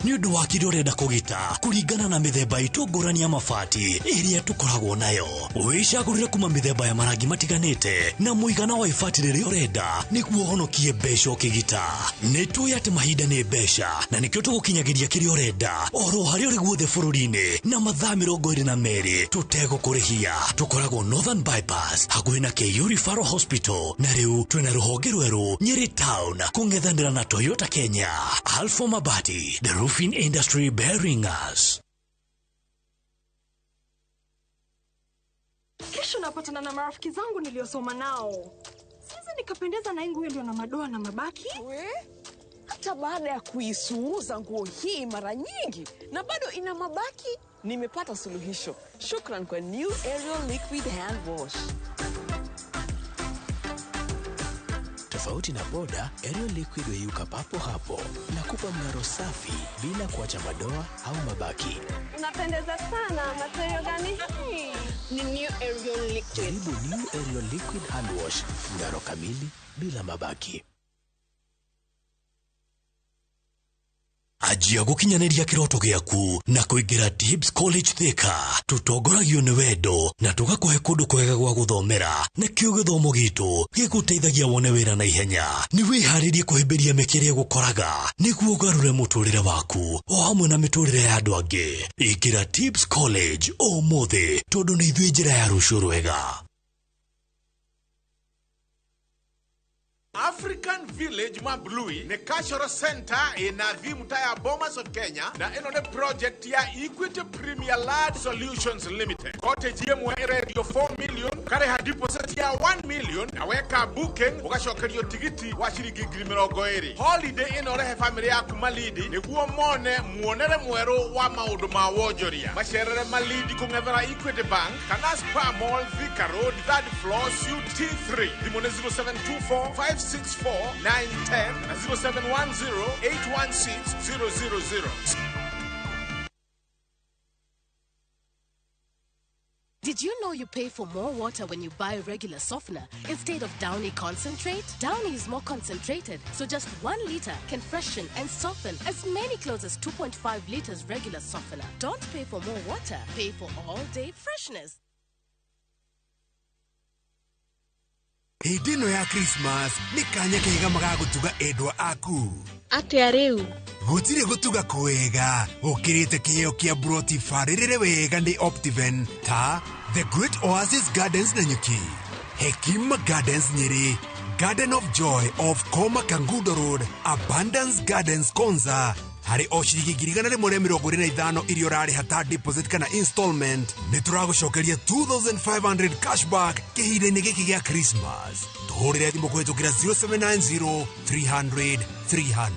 Nĩ ũndũ wa kĩrĩa ũrenda kũgita kũringana na mĩthemba itũ ngũrani ya mabati ĩrĩa tũkoragwo nayo. Wĩcagũrĩre kuma mĩthemba ya marangi matiganĩte na mũigana wa ibati rĩrĩa ũrenda nĩguo ũhonokie mbeca ũkĩgita. Nĩ tũĩ atĩ mahinda nĩ mbeca na nĩkĩo tũgũkinyagĩria kĩrĩa ũrenda oro harĩa ũrĩ guothe bũrũri-inĩ na mathaa 22 tũtegũkũrĩhia. Tũkoragwo Northern Bypass hakuhĩ na KU Referral Hospital na rĩu twĩna rũhonge rwerũ Nyeri Town kũng'ethanĩra na Toyota Kenya. Alpha Mabati, the roofing industry bearing us. Kesho napatana na marafiki zangu niliosoma nao. Siwezi nikapendeza na hii nguo iliyo na madoa na mabaki. We? Hata baada ya kuisuuza nguo hii mara nyingi na bado ina mabaki, nimepata suluhisho. Shukran kwa New Ariel Liquid Hand Wash. Tofauti na boda, Ariel Liquid huyeyuka papo hapo na kupa mng'aro safi bila kuacha madoa au mabaki. Unapendeza sana, material gani hii? Ni New Ariel Liquid. Jaribu New Ariel Liquid Hand Wash, mng'aro kamili bila mabaki. Anjia gũkinyanĩria kĩroto gĩaku na kũingĩra Tibbs College Thika. Tũtongoragio nĩ wendo na tũgakũhe kũndũ kwega gwa gũthomera, nakĩo gĩthomo gitũ gĩgũteithagia wone wĩra na ihenya. Nĩ wĩharĩrie kũhĩmbĩria mĩeke ĩrĩa ĩgũkoraga nĩguo ũgarũre mũtũrĩre waku o hamwe na mĩtũrĩre ya andũ angĩ. Ingĩra Tibbs College ũmũthĩ tondũ nĩ ithuĩ njĩra ya rũciũ rwega. African Village Mablui ni cultural center ina mtaa ya Bomas of Kenya na ĩno nĩ project ya Equity Premier Land Solutions Limited. Cottage ĩmwe ĩrendio 4 million, ũkarĩha deposit ya 1 million na weka booking ũgacokerio tigiti wa ciringi 20,000. Holiday ĩno rehe family yaku Malindi nĩguo mone muonere mwerũ wa maũndũ ma wonjoria. Macerere Malindi kũng'ethera Equity Bank kana Spa Mall Thika Road 3rd floor suite T3. Thimũ nĩ 0724 564 910 na 0710 816 000. Did you know you pay for more water when you buy regular softener instead of Downy concentrate? Downy is more concentrated, so just 1 liter can freshen and soften as many clothes as 2.5 liters regular softener. Don't pay for more water, pay for all-day freshness. Hĩndĩ ĩno ya Christmas nĩ kanya kega magagũtuga endwa aku. Atĩa rĩu? Gũtirĩ gũtuga kwega gũkĩrĩte kĩheo kĩa broti barĩrĩre wega nĩ Optiven ta The Great Oasis Gardens Nanyuki, Hekima Gardens Nyeri, Garden of Joy of Koma Kangudo Road, Abundance Gardens Konza. Harĩ o ciringi 125,000 iria ũrarĩha ta deposit kana installment, nĩ tũragũcokeria 2500 cashback kĩhinda-inĩ gĩkĩ gĩa Christmas. Tũhũrĩre thimũ kũhĩtũkĩra 0790 300 300.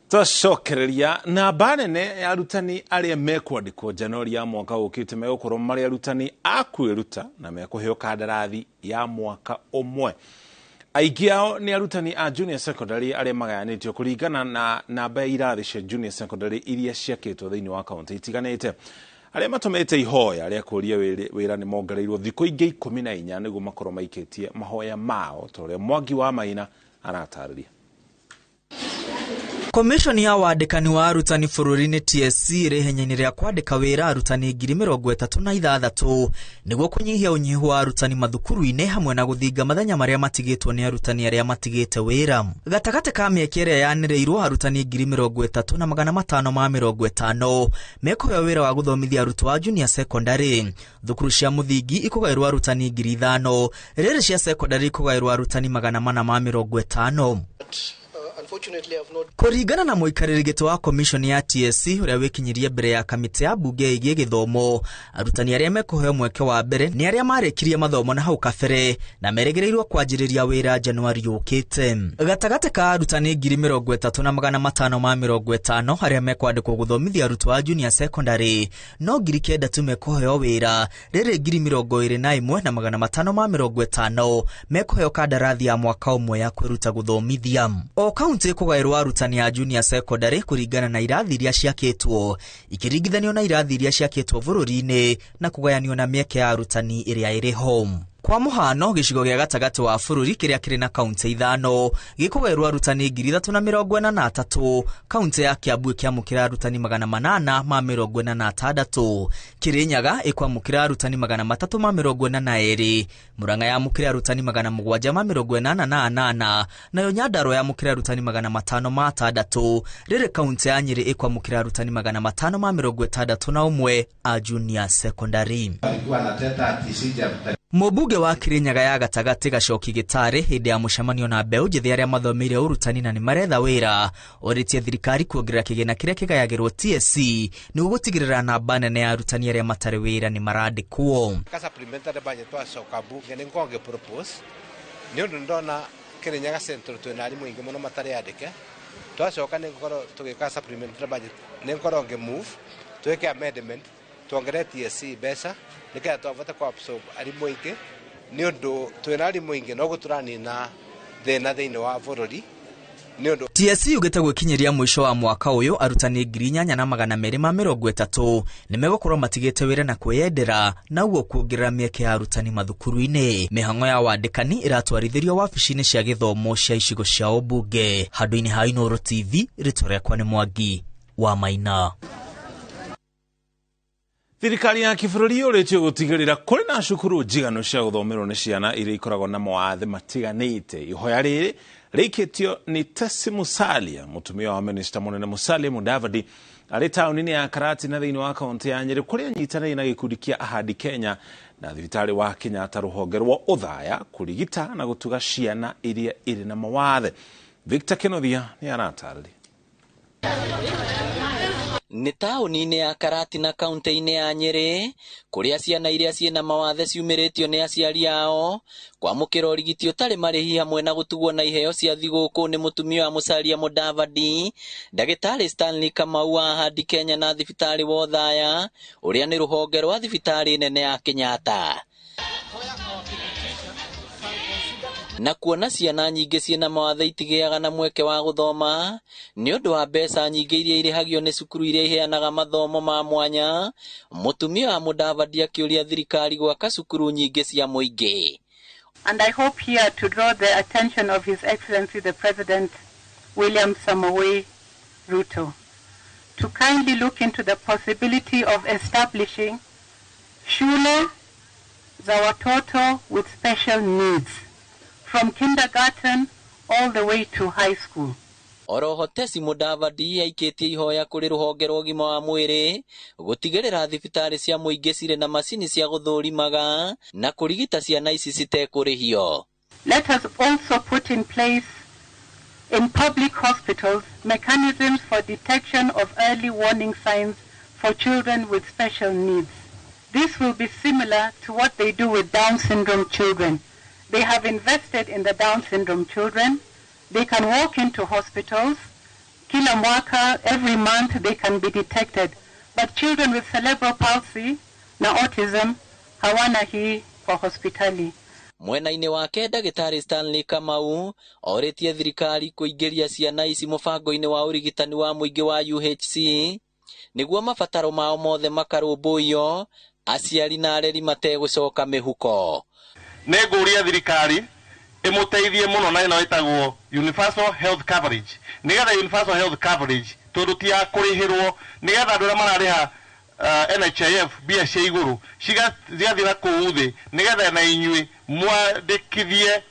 Twacokereria namba nene ya arutani arĩa mekwandĩkwo Januari ya mwaka ũkĩte megũkorwo marĩ arutani a kwĩruta na mekũheo kandarathi ya mwaka ũmwe. Aingĩ ao nĩ arutani a junior secondary arĩa magayanĩtio kũringana na namba ya irathi cia junior secondary iria ciakĩtwo thĩinĩ wa kaunti itiganĩte. Arĩa matũmĩte ihoya rĩa kũria wĩra nĩ mongereirwo thikũ ingĩ 14 nĩguo makorwo maikĩtie mahoya mao ta ũrĩa Mwangi wa Maina aratarĩria. Komishoni ya wandĩkani wa arutani bũrũri-inĩ TSC ĩrĩ ihenya-inĩ rĩa kwandĩka wĩra arutani 36,000 nĩguo kũnyihia ũnyihu wa arutani mathukuru-inĩ hamwe na gũthinga mathenya marĩa matigĩtwo nĩ arutani arĩa matigĩte wĩra. Gatagatĩ ka mĩeke ĩrĩa yanĩrĩirwo arutani 30,550 mekũheo wĩra wa gũthomithia arutwo a junior secondary. Thukuru cia mũthingi ikũgaĩrwo arutani 5,000, rĩrĩ cia secondary ikũgaĩrwo arutani 450. Kũringana na mũikarĩri gĩtĩ wa commission ya TSC ũrĩa wĩkinyirie mbere ya kamĩtĩ ya mbunge ĩgiĩ gĩthomo, arutani arĩa mekũheo mweke wa mbere nĩ arĩa marĩkirie mathomo na hau kabere na merĩgĩrĩirwo kwanjĩrĩria wĩra Januari yũkĩte. Gatagatĩ ka arutani 30,550 arĩa mekwandĩkwo gũthomithia arutwo a junior secondary no 9,000 tu mekũheo wĩra, rĩrĩ 21,550 mekũheo kandarathi ya mwaka ũmwe ya kwĩruta gũthomithia. O kaunti Kaunti ĩkũgaĩrwo arutani a junior secondary kũringana na irathi iria ciakĩtwo ikiringithanio na irathi iria ciakĩtwo bũrũri-inĩ na kũgayanio na mĩeke ya arutani ĩrĩa ĩrĩ ho. Kwa mũhano, gĩcigo gĩa gatagatĩ wa bũrũri kĩrĩa kĩrĩ na kaunti 5 gĩkũgaĩrwo arutani 3,043, kaunti ya Kiambu ĩkĩamũkĩra arutani 846, Kirinyaga ĩkwamũkĩra arutani 342, Murang'a yamũkĩra arutani 788, nayo Nyandarua yamũkĩra arutani 506, rĩrĩ kaunti ya Nyĩrĩ ĩkwamũkĩra arutani 561 a junior secondary. Mũmbunge wa Kirinyaga ya gatagatĩ Gacoki Gĩtarĩ hĩndĩ ya mũcemanio na mbeũ njĩthĩ arĩa mathomeire ũrutani na nĩmaretha wĩra orĩtie thirikari kuongerera kĩgĩna kĩrĩa kĩgayagĩrwo TSC nĩguo gũtigĩrĩra namba nene ya arutani arĩa matarĩ wĩra nĩ marandĩkwo. Ka supplementary budget twacoka bunge nĩ ngongĩ propose nĩ ũndũ ndona Kirinyaga Central twĩna arimũ aingĩ mũno matarĩ andĩke, twacoka nĩ ngũkorwo tũgĩka supplementary budget nĩ ngũkorwo ngĩ move twĩke amendment tuongerere TSC mbeca nĩgetha twavote ku absorb arimũ aingĩ nĩ ũndũ twĩna arimũ aingĩ noguo tũranina thĩna thĩinĩ wa bũrũri. TSC yugĩte gwĩkinyĩria mũico wa mwaka ũyũ arutani 8,230 nĩmegũkorwo matigĩte wĩra na kwĩyendera na ũguo kuongerera mĩeke ya arutani mathukuru-inĩ. Mĩhang'o ya wandĩkani ĩratwarithĩrio wabici-inĩ cia gĩthomo cia icigo cia ũmbunge. Handũ-inĩ ha Inooro TV, rĩtwa rĩakwa nĩ Mwangi wa Maina. Thirikari ya kĩbũrũri yũrĩtio gũtigĩrĩra kũrĩ na cukuru njiganu cia gũthomerwo nĩ ciana iria ikoragwo na mawathe matiganĩte. Ihoya rĩrĩ rĩikĩtio nĩ Tesi Musalia, mũtumia wa minista mũnene Musalia Mudavadi, arĩ taũni-inĩ ya Karatina thĩinĩ wa kaunti ya Nyĩrĩ kũrĩa anyitanĩire na gĩkundi kĩa Ahadi Kenya na thibitarĩ wa Kenyatta rũhonge rwa Othaya kũrigita na gũtuga ciana iria irĩ na mawathe. Victor Kenothia nĩ aratarĩria. Nĩ taũni-inĩ ya Karatina kaunti-inĩ ya Nyĩrĩ kũrĩa ciana iria ciĩna mawathe ciumĩrĩtio nĩ aciari ao kwamũkĩra ũrigiti ũtarĩ marĩhi hamwe na gũtugwo na iheo cia thigũkũ nĩ mũtumia wa Musalia Mudavadi, Ndagĩtarĩ Stanley Kamau wa Ahadi Kenya na thibitarĩ wa Othaya ũrĩa nĩ rũhonge rwa thibitarĩ nene ya Kenyatta. Na kuona ciana nyingĩ ciĩna mawathe itigĩaga na mweke wa gũthoma nĩ ũndũ wa mbeca nyingĩ iria irĩhagio nĩ cukuru iria iheanaga mathomo ma mwanya, mũtumia wa Mudavadi akĩũria thirikari gwaka cukuru nyingĩ cia mũingĩ. And I hope here to draw the attention of His Excellency the President William Samoei Ruto to kindly look into the possibility of establishing shule za watoto with special needs from kindergarten all the way to high school. Oroho Tesi Mudavadi aikĩtie ihoya kũrĩ rũhonge rwa ũgima wa mwĩrĩ gũtigĩrĩra thibitarĩ cia mũingĩ cirĩ na macini cia gũthũrimaga na kũrigita ciana ici citekũrĩhio. Let us also put in place in public hospitals mechanisms for detection of early warning signs for children with special needs. This will be similar to what they do with Down syndrome children. They have invested in the Down syndrome children. They can walk into hospitals. Kila mwaka, every month they can be detected. But children with cerebral palsy na autism hawana hii kwa hospitali. Mwena-inĩ wake Ndagĩtarĩ Stanley Kamau orĩtie thirikari kũingĩria ciana ici mũbango-inĩ wa ũrigitani wa mũingĩ wa UHC nĩguo mabataro mao mothe makarũmbũiyo, aciari na areri mategũcoka mĩhuko. Nĩ ngũria thirikari ĩmũteithie mũno na ĩno ĩtagwo universal health coverage, nĩgetha universal health coverage tondũ ti ya kũrĩhĩrwo, nĩgetha andũ arĩa mararĩha NHIF mbia cia igũrũ cigathira kũu thĩ, nĩgetha na inyuĩ mwandĩkithie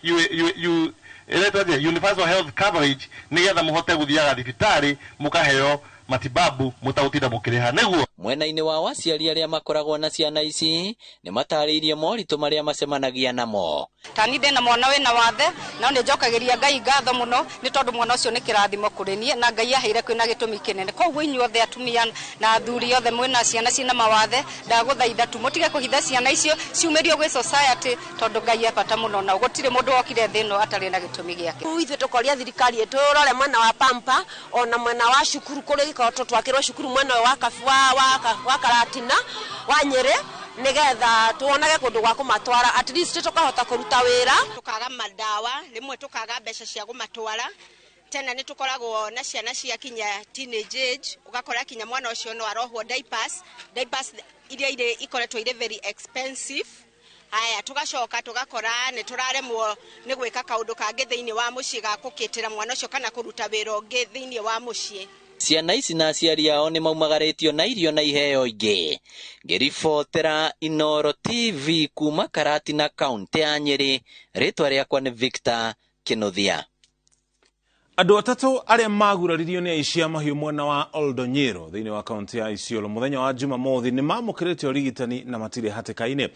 universal health coverage nĩgetha mũhote gũthiaga thibitarĩ mũkaheo matibabu mũtagũtinda mũkĩrĩha. Nĩguo mwena-inĩ wa aciari arĩa makoragwo na ciana ici nĩ matarĩirie moritũ marĩa macemanagia namo. Tani ndĩna mwana wĩna wathe no nĩ njokagĩria Ngai ngatho mũno nĩ tondũ mwana ũcio nĩ kĩrathimo kũrĩ niĩ na Ngai aheire kwĩna gĩtũmi kĩnene. Koguo inyuothe atumia na athuri othe mwĩna ciana ciĩna mawathe, ndagũthaitha tu mũtige kũhitha ciana icio ciumĩrio gwĩ society tondũ Ngai e bata mũno nao. Gũtirĩ mũndũ wokire thĩ ĩno atarĩ na gĩtũmi gĩake. Ithuĩ tũkoria thirikari ĩtũrore mwena wa pampa ona mwena wa cukuru kũrĩa gĩkorwo twakĩrwo cukuru mwena wa Karatina wa Nyĩrĩ nigetha tuonage kundu gwa kumatwara at least tukahota kuruta wira. Tukaga madawa rimwe tukaga mbeca cia gumatwara Tena nĩ tũkoragwo na ciana cia kinya teenage age, ũgakora kinya mwana ũcio no arohwo diapers, diapers iria irĩ ikoretwo irĩ very expensive. Haya, tugacoka tugakora nĩ tũraremwo nĩ gwĩka kaũndũ kangĩ thĩinĩ wa mũciĩ ga kũkĩtĩra mwana ũcio kana kũruta wĩra ũngĩ thĩinĩ wa mũciĩ. Ciana ici na aciari ao nĩ maumagarĩtio na irio na iheo ingĩ. Ngĩribotera Inooro TV kuma Karatina kaunti ya Nyĩrĩ, rĩtwa rĩakwa nĩ Victor Kĩnuthia. Andũ atatũ arĩa maguraririo nĩ aici a mahiũ mwena wa Oldonyiro thĩinĩ wa kaunti ya Isiolo mũthenya wa Jumamothi nĩ mamũkĩrĩte ũrigitani na matirĩ hatĩka-inĩ.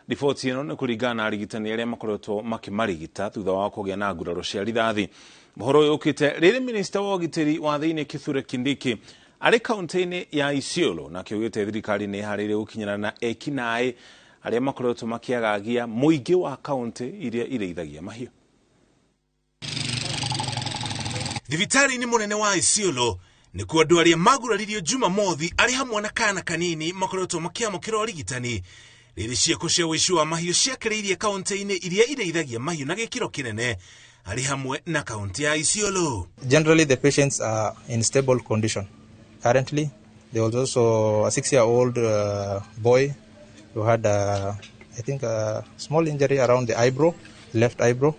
Riboti ĩno nĩ kũringana na arigitani arĩa makoretwo makĩmarigita thutha wa kũgĩa na nguraro cia rithathi. Ũhoro ũyũ ũkĩte rĩrĩ minista wa ũgitĩri wa thĩinĩ Kithure Kindiki arĩ kaunti-inĩ ya Isiolo na kĩugĩte thirikari nĩ ĩharĩirie gũkinyana na ekinaĩ arĩa makoretwo makĩagagia mũingĩ wa kaunti iria irĩithagia mahiũ. Thibitarĩ-inĩ mũnene wa Isiolo nĩkuo andũ arĩa maguraririo Jumamothi arĩ hamwe na kana kanini makoretwo makĩamũkĩra ũrigitani. Rĩrĩ ciĩko cia ũici wa mahiũ ciakĩrĩirie kaunti-inĩ iria irĩithagia mahiũ na gĩkĩro kĩnene arĩ hamwe na kaunti ya Isiolo. Generally the patients are in stable condition. Currently there was also a 6-year-old boy who had I think a small injury around the eyebrow, left eyebrow.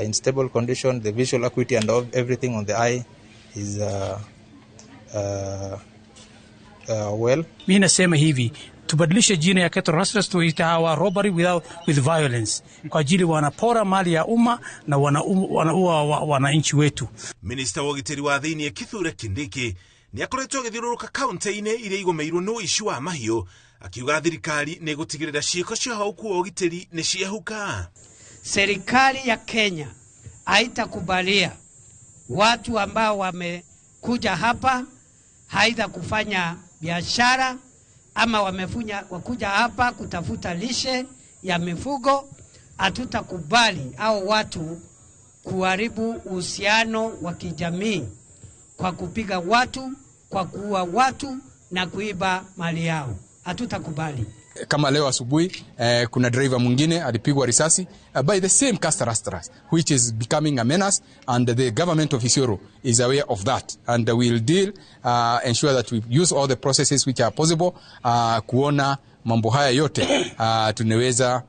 In stable condition, the visual acuity and everything on the eye is well. Mimi nasema hivi, tubadilishe jina ya cattle rustlers tuite hawa robbery with violence, kwa ajili wanapora mali ya umma na wanaua wananchi wetu. Minister wa ũgitĩri wa thĩinĩ Kithure Kindiki nĩ akoretwo agĩthiũrũrũka kaunti-inĩ iria igũmĩirwo nĩ ũici wa mahiũ, akiuga thirikari nĩ ĩgũtigĩrĩra ciĩko cia ũhauku wa ũgitĩri nĩ ciehuka. Serikali ya Kenya haitakubalia watu ambao wamekuja hapa haidha kufanya biashara ama wakuja hapa kutafuta lishe ya mifugo. Hatutakubali au watu kuharibu uhusiano wa kijamii kwa kupiga watu, kwa kuua watu na kuiba mali yao. Hatutakubali. Kama leo asubuhi kuna driver mwingine alipigwa risasi by the same cattle rustlers, which is becoming a menace, and the government of Isiolo is aware of that, and we will deal ensure that we use all the processes which are possible kuona mambo haya yote tunaweza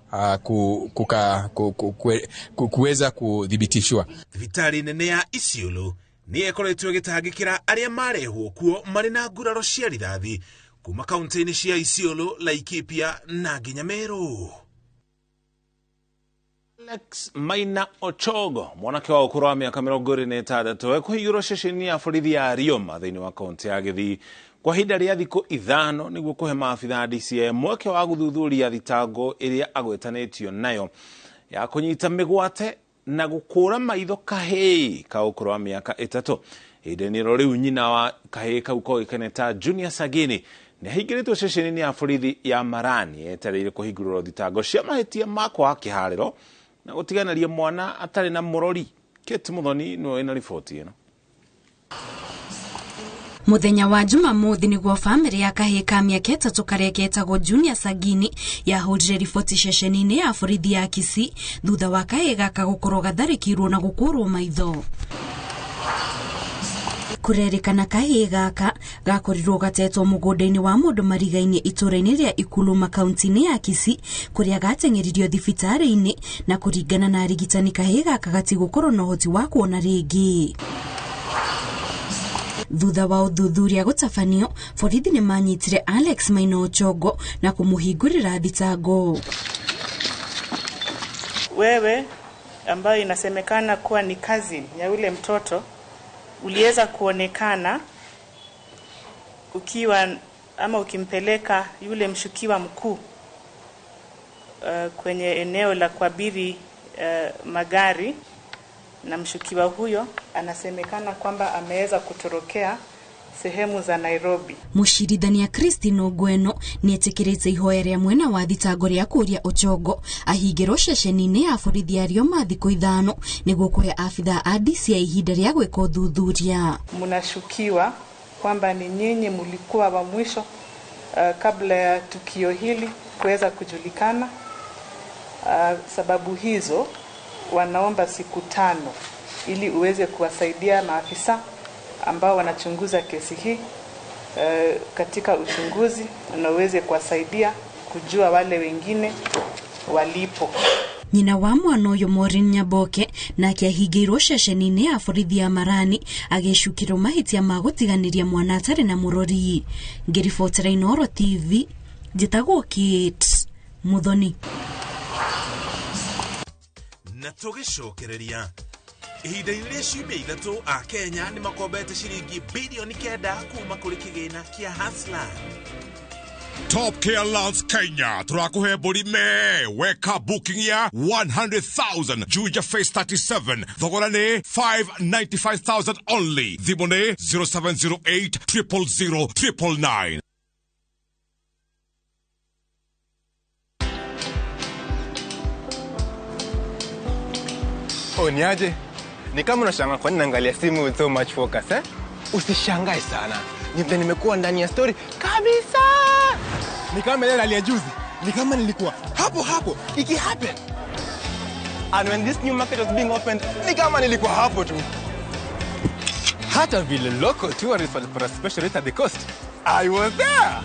kuweza kudhibitishwa. Thibitarĩ nene ya Isiolo nĩ ĩkoretwo ĩgĩtangĩkĩra arĩa marehwo kuo marĩ na nguraro cia rithathi kuma kaunti-inĩ cia Isiolo, Laikipia na nginya Meru. Alex Maina Ochogo, mwanake wa ũkũrũ wa mĩaka 26, ekũhingĩrwo ceceni ya borithi ya Rioma thĩinĩ wa kaunti ya Gĩthii kwa ihinda rĩa thikũ 5 nĩguo kũhe maabithaa DCI mweke wa gũthuthuria thitango ĩrĩa agwetanĩtio nayo ya kũnyita mĩgwate na gũkũra maitho kahĩĩ ka ũkũrũ wa mĩaka 3. Ihinda-inĩ rĩu nyina wa kahĩĩ kau koĩkaine ta Junior Sagini nĩ ahingĩrĩtwo ceceni-inĩ ya borithi ya Marani etereire kũhingũrĩrwo thitango cia mahĩtia ma kwaga kĩharĩro na gũtiganĩria mwana atarĩ na mũrori. Kate Muthoni nĩwe wĩna riboti ĩno. Muthenya wa Jumamothi niguo famĩlĩ ya kahĩĩ ka mĩaka 3 karĩa getagwo Junior Sagini yahũrire riboti ceceni-inĩ ya borithi ya Kisii thutha wa kahĩĩ gaka gũkorwo gatharĩkĩirwo na gũkũrwo maitho. Kũrerĩkana kahĩĩ gaka gakorirwo gatetwo mũgũnda-inĩ wa mũndũ mariga-inĩ itũũra-inĩ rĩa Ikuluma kaunti-inĩ ya Kisii kũrĩa gateng'eririo thibitarĩ-inĩ, na kũringana na arigitani kahĩĩ gaka gatigũkorwo na ũhoti wa kuona rĩngĩ. Thutha wa ũthuthuria gũtabanio, borithi nĩ manyitire Alex Maina Ochogo na kũmũhingũrĩra thitango. Wewe ambayo inasemekana kuwa ni cousin ya yule mtoto uliweza kuonekana ukiwa ama ukimpeleka yule mshukiwa mkuu kwenye eneo la kuabiri magari, na mshukiwa huyo anasemekana kwamba ameweza kutorokea sehemu za Nairobi. Mucirithania Christine Ogweno nĩetĩkĩrĩte ihoya rĩa mwena wa thitango rĩa kũria Ochogo ahingĩrwo ceceni-inĩ ya borithi ya Rioma thikũ 5 nĩguo kũhe abithaa a DCI ihinda rĩa gwĩka ũthuthuria. Mnashukiwa kwamba ni nyinyi mlikuwa wa mwisho kabla ya tukio hili kuweza kujulikana. Sababu hizo wanaomba siku 5 ili uweze kuwasaidia maafisa ambao wanachunguza kesi hii katika uchunguzi, na uweze kuwasaidia kujua wale wengine walipo. Nyina wa mwana ũyũ Maureen Nyaboke nake ahingĩirwo ceceni-inĩ ya borithi ya Marani agĩcukĩrwo mahĩtia ma gũtiganĩria mwana atarĩ na mũrori. Ngĩribotera Inooro TV, njĩtagwo Kate Muthoni. Na tũgĩcokereria ihinda-inĩ rĩa ciumia 3 a Kenya nĩ makombete ciringi bilioni 9 kuma kũrĩ kĩgĩna kĩa Hustler. Top Care Lands Kenya turakuhe mbũri me weka booking ya 100,000 Juja Phase 37 thogora nĩ 595,000 only. Thimũ nĩ 0708 000 999. Oh, niaje? Ni kama unashangaa kwa nini naangalia simu with so much focus, eh? Usishangae sana. Ni vile nimekuwa ndani ya story kabisa. Ni kama ile rally ya juzi. Ni kama nilikuwa hapo hapo iki happen. And when this new market was being opened, ni kama nilikuwa hapo tu. Hata vile local tourists walipata special rate at the coast, I was there.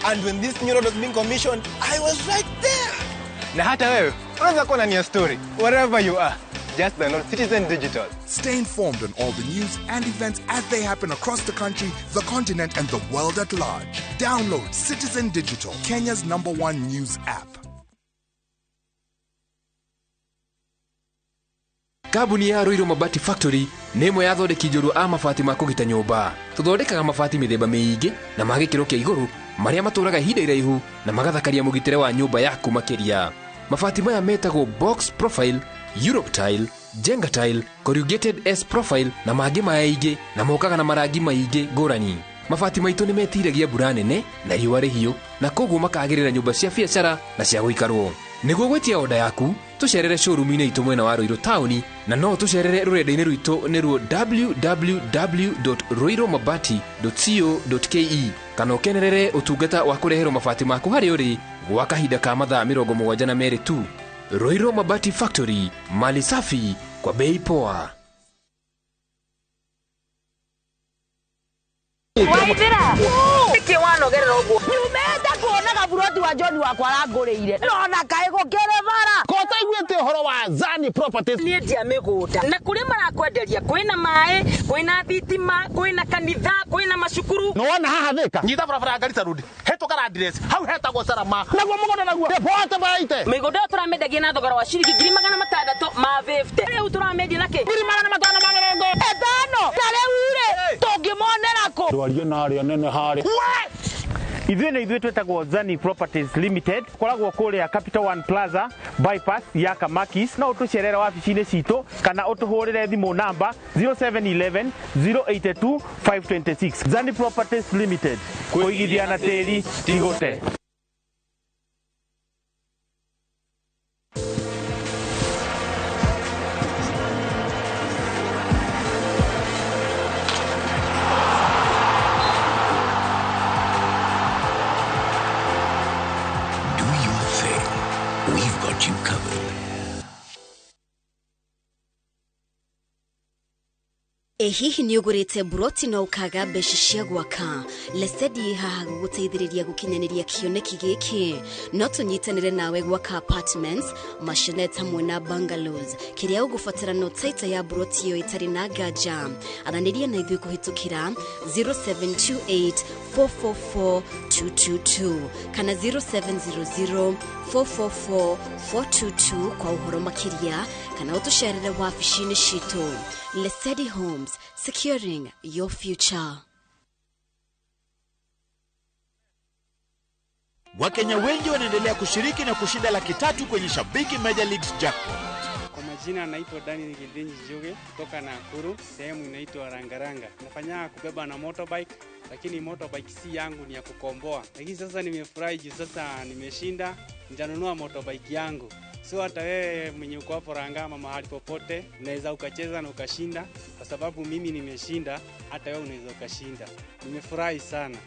And when this new road was being commissioned, I was right there. Na hata wewe unaweza kuwa ndani ya story wherever you are. Just download Citizen Digital. Stay informed on all the news and events as they happen across the country, the continent, and the world at large. Download Citizen Digital, Kenya's #1 news app. Kambuni ya Ruiru Mabati Factory nĩ ĩmwe ya athondeki njorua a mabati ma kũgita nyũmba. Tũthondekaga mabati mĩthemba mĩingĩ na ma gĩkĩro kĩa igũrũ marĩa matũraga ihinda iraihu na magathakaria mũgitĩre wa nyũmba yaku makĩria. Mabati maya metagwo box profile, Europe tile, Jenga tile, corrugated S profile na mangĩ maingĩ na mokaga na marangi maingĩ ngũrani. Mabati maitũ nĩ metiragia mbura nene na riũa rĩhiũ na koguo makagĩrĩra nyũmba cia biacara na cia gũikarwo. Nĩguo gwĩtia oda yaku, tũcerere showroom-inĩ itũ mwena wa Ruiru taũni na no tũcerere rũrenda-inĩ rwitũ nĩruo www.ruirumabati.co.ke kana ũkenerere ũtungata wa kũreherwo mabati maku harĩa ũrĩ gwa kahinda ka mathaa 72 tu. Ruiru Mabati Factory, mali safi kwa bei poa. Waithira niki wanogerera uguo nyumete kuona gaburoti wa John wakwa arangũrĩire nona kaĩ gũkĩrĩ bara ko taiguĩte ũhoro wa Zani Properties. Niĩ ndia mĩgũnda na kũrĩa marakwenderia kwĩna maĩ, kwĩna thitima, kwĩna kanitha, kwĩna macukuru. No wona haha Thika nyita barabara ya Garissa Road hetũka Landres hau hetagwo Salama naguo mũgũnda naguo nĩ baite mĩgũnda ĩyo tũramĩendagia na thogora wa ciringi 650 rĩu tũramĩendia na kĩ 550 ta rĩu rĩ tũngĩmonera kũ ndwarie na arĩa nene harĩa. Ithuĩ nĩ ithuĩ twĩtagwo Zani Properties Limited, koragwo kũrĩa Capital One Plaza bypass ya Kamakis. No ũtũcerere wabici-inĩ citũ kana ũtũhũrĩre thimũ namba 0711 082 526. Zani Properties Limited, kũigithia na tĩri ti gũte. You covered. Ĩ hihi nĩ ũgũrĩte buroti na ũkaga mbeca cia gwaka? Lesedi haha gũgũteithĩrĩria gũkinyanĩria kĩoneki gĩkĩ. No tũnyitanĩre nawe gwaka apartments, maisonette hamwe na bungalows. Kĩrĩa ũgũbatara no taita ya buroti ĩyo ĩtarĩ na nganja. Aranĩria na ithuĩ kũhĩtũkĩra 0728 444 222 kana 0700 444 422 kwa ũhoro makĩria kana ũtũcerere wabici-inĩ citũ. Lesedi Homes, securing your future. Wakenya wengi wanaendelea kushiriki na kushinda 300,000 kwenye Shabiki Major Leagues Jackpot. Kwa majina naitwa Daniel Gildinji Njuge kutoka Nakuru, sehemu inaitwa Rangaranga. Nafanya kubeba na motorbike, lakini motorbike si yangu, ni ya kukomboa. Lakini sasa nimefurahi juu sasa nimeshinda, nitanunua motorbike yangu. So hata wewe mwenye uko hapo Rangama mahali popote, unaweza ukacheza na ukashinda, kwa sababu mimi nimeshinda, hata wewe unaweza ukashinda. Nimefurahi sana.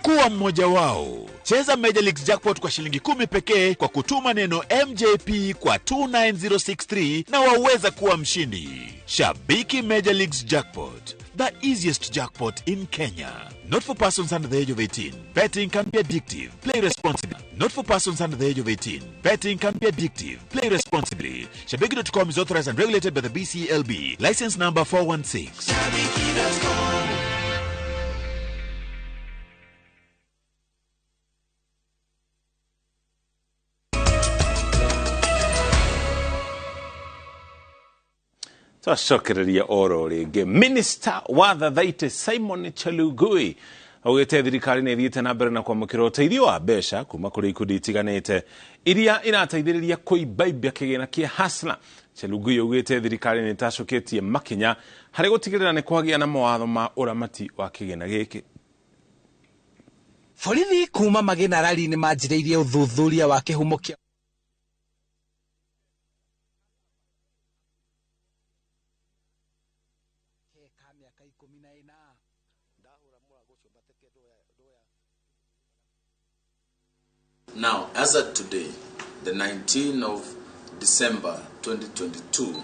Kuwa mmoja wao. Cheza Major Leagues Jackpot kwa shilingi 10 pekee kwa kutuma neno MJP kwa 29063 na waweza kuwa mshindi. Shabiki Major Leagues Jackpot, the easiest jackpot in Kenya. Not for persons under the age of 18. Betting can be addictive. Play responsibly. Not for persons under the age of 18. Betting can be addictive. Play responsibly. Shabiki.com is authorized and regulated by the BCLB. License number 416. Shabiki.com. Twacokereria oro rĩngĩ. Minister wa Thathaitĩ Simon Chelugui augĩte thirikari nĩ ĩthiĩte na mbere na kwamũkĩra ũteithio wa mbeca kuma kũrĩ ikundi itiganĩte iria irateithĩrĩria kũimbaimbia kĩgĩna kĩa Hustler. Chelugui augĩte thirikari nĩ ĩtacũkĩtie makinya harĩ gũtigĩrĩra nĩ kwagĩa na mawatho ma ũramati wa kĩgĩna gĩkĩ. Borithi kuma Magina Rally nĩ manjĩrĩirie ũthuthuria wa kĩhumo kĩa Now, as of today, the 19th of December 2022,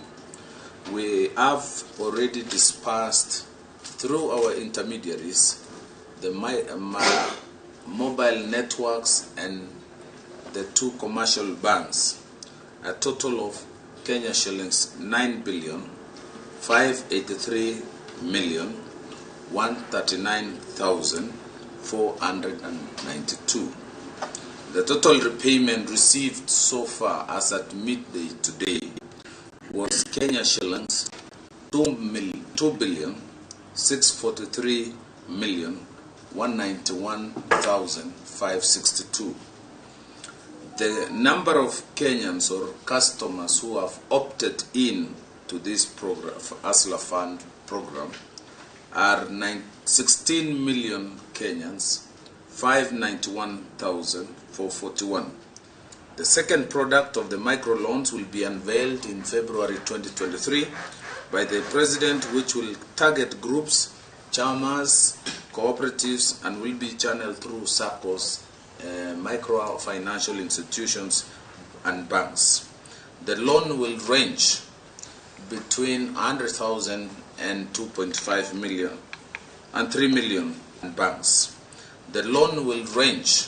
we have already dispersed through our intermediaries the mobile networks and the two commercial banks, a total of Kenya shillings 9,583,139,492. The total repayment received so far as at midday today was Kenya shillings 2,643,191,562. The number of Kenyans or customers who have opted in to this program, Hustler Fund program, are 16 million Kenyans, 591,441. The second product of the microloans will be unveiled in February 2023 by the President, which will target groups, chamas, cooperatives, and will be channeled through SACCOs, micro-financial institutions, and banks. The loan will range between 100,000 and 2.5 million and 3 million banks. The loan will range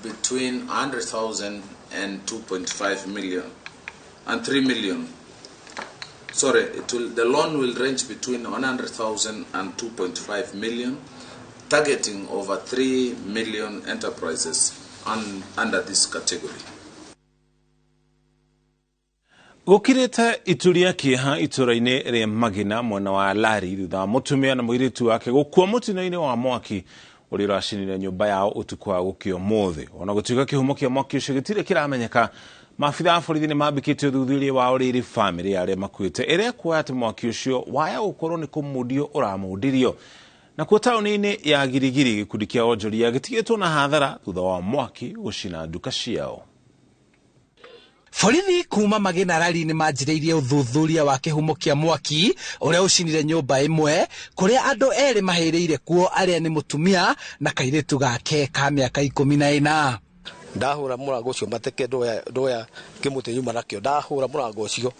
between 100,000 and 2.5 million and 3 million. Sorry, the loan will range between 100,000 and 2.5 million, targeting over 3 million enterprises under this category. Gũkirĩte ituria kĩeha itũra-inĩ rĩa Magina mwena wa Lari thutha wa mũtumia na mũirĩtu wake gũkua mũtino-inĩ wa mwaki ũrĩa ũracinire nyũmba yao ũtukũ wa gũkĩa ũmũthĩ. Ona gũtuĩka kĩhumo kĩa mwaki ũcio gĩtirĩ kĩramenyeka, maabitha a borithi nĩ mambĩkĩtie ũthuthuria wa ũrĩa bamĩrĩ ya arĩa makuĩte ĩrĩa kuoya atĩ mwaki ũcio waya gũkorwo nĩ kũmundio ũramundirio. Nakuo taũni-inĩ ya Girigiri gĩkundi kĩa onjoria gĩtigĩtwo na hathara thutha wa mwaki gũcina nduka ciao. Borithi kuma Magina Rally nĩ manjĩrĩirie ũthuthuria wa kĩhumo kĩa mwaki ũrĩa ũcinire nyũmba ĩmwe kũrĩa andũ erĩ mahĩrĩire kuo arĩa nĩ mũtumia na kairĩtu gake ka mĩaka 14. Ndahũra mũrango ũcio mateke ndoya kĩmũtĩ nyuma nakĩo, ndahũra mũrango ũcio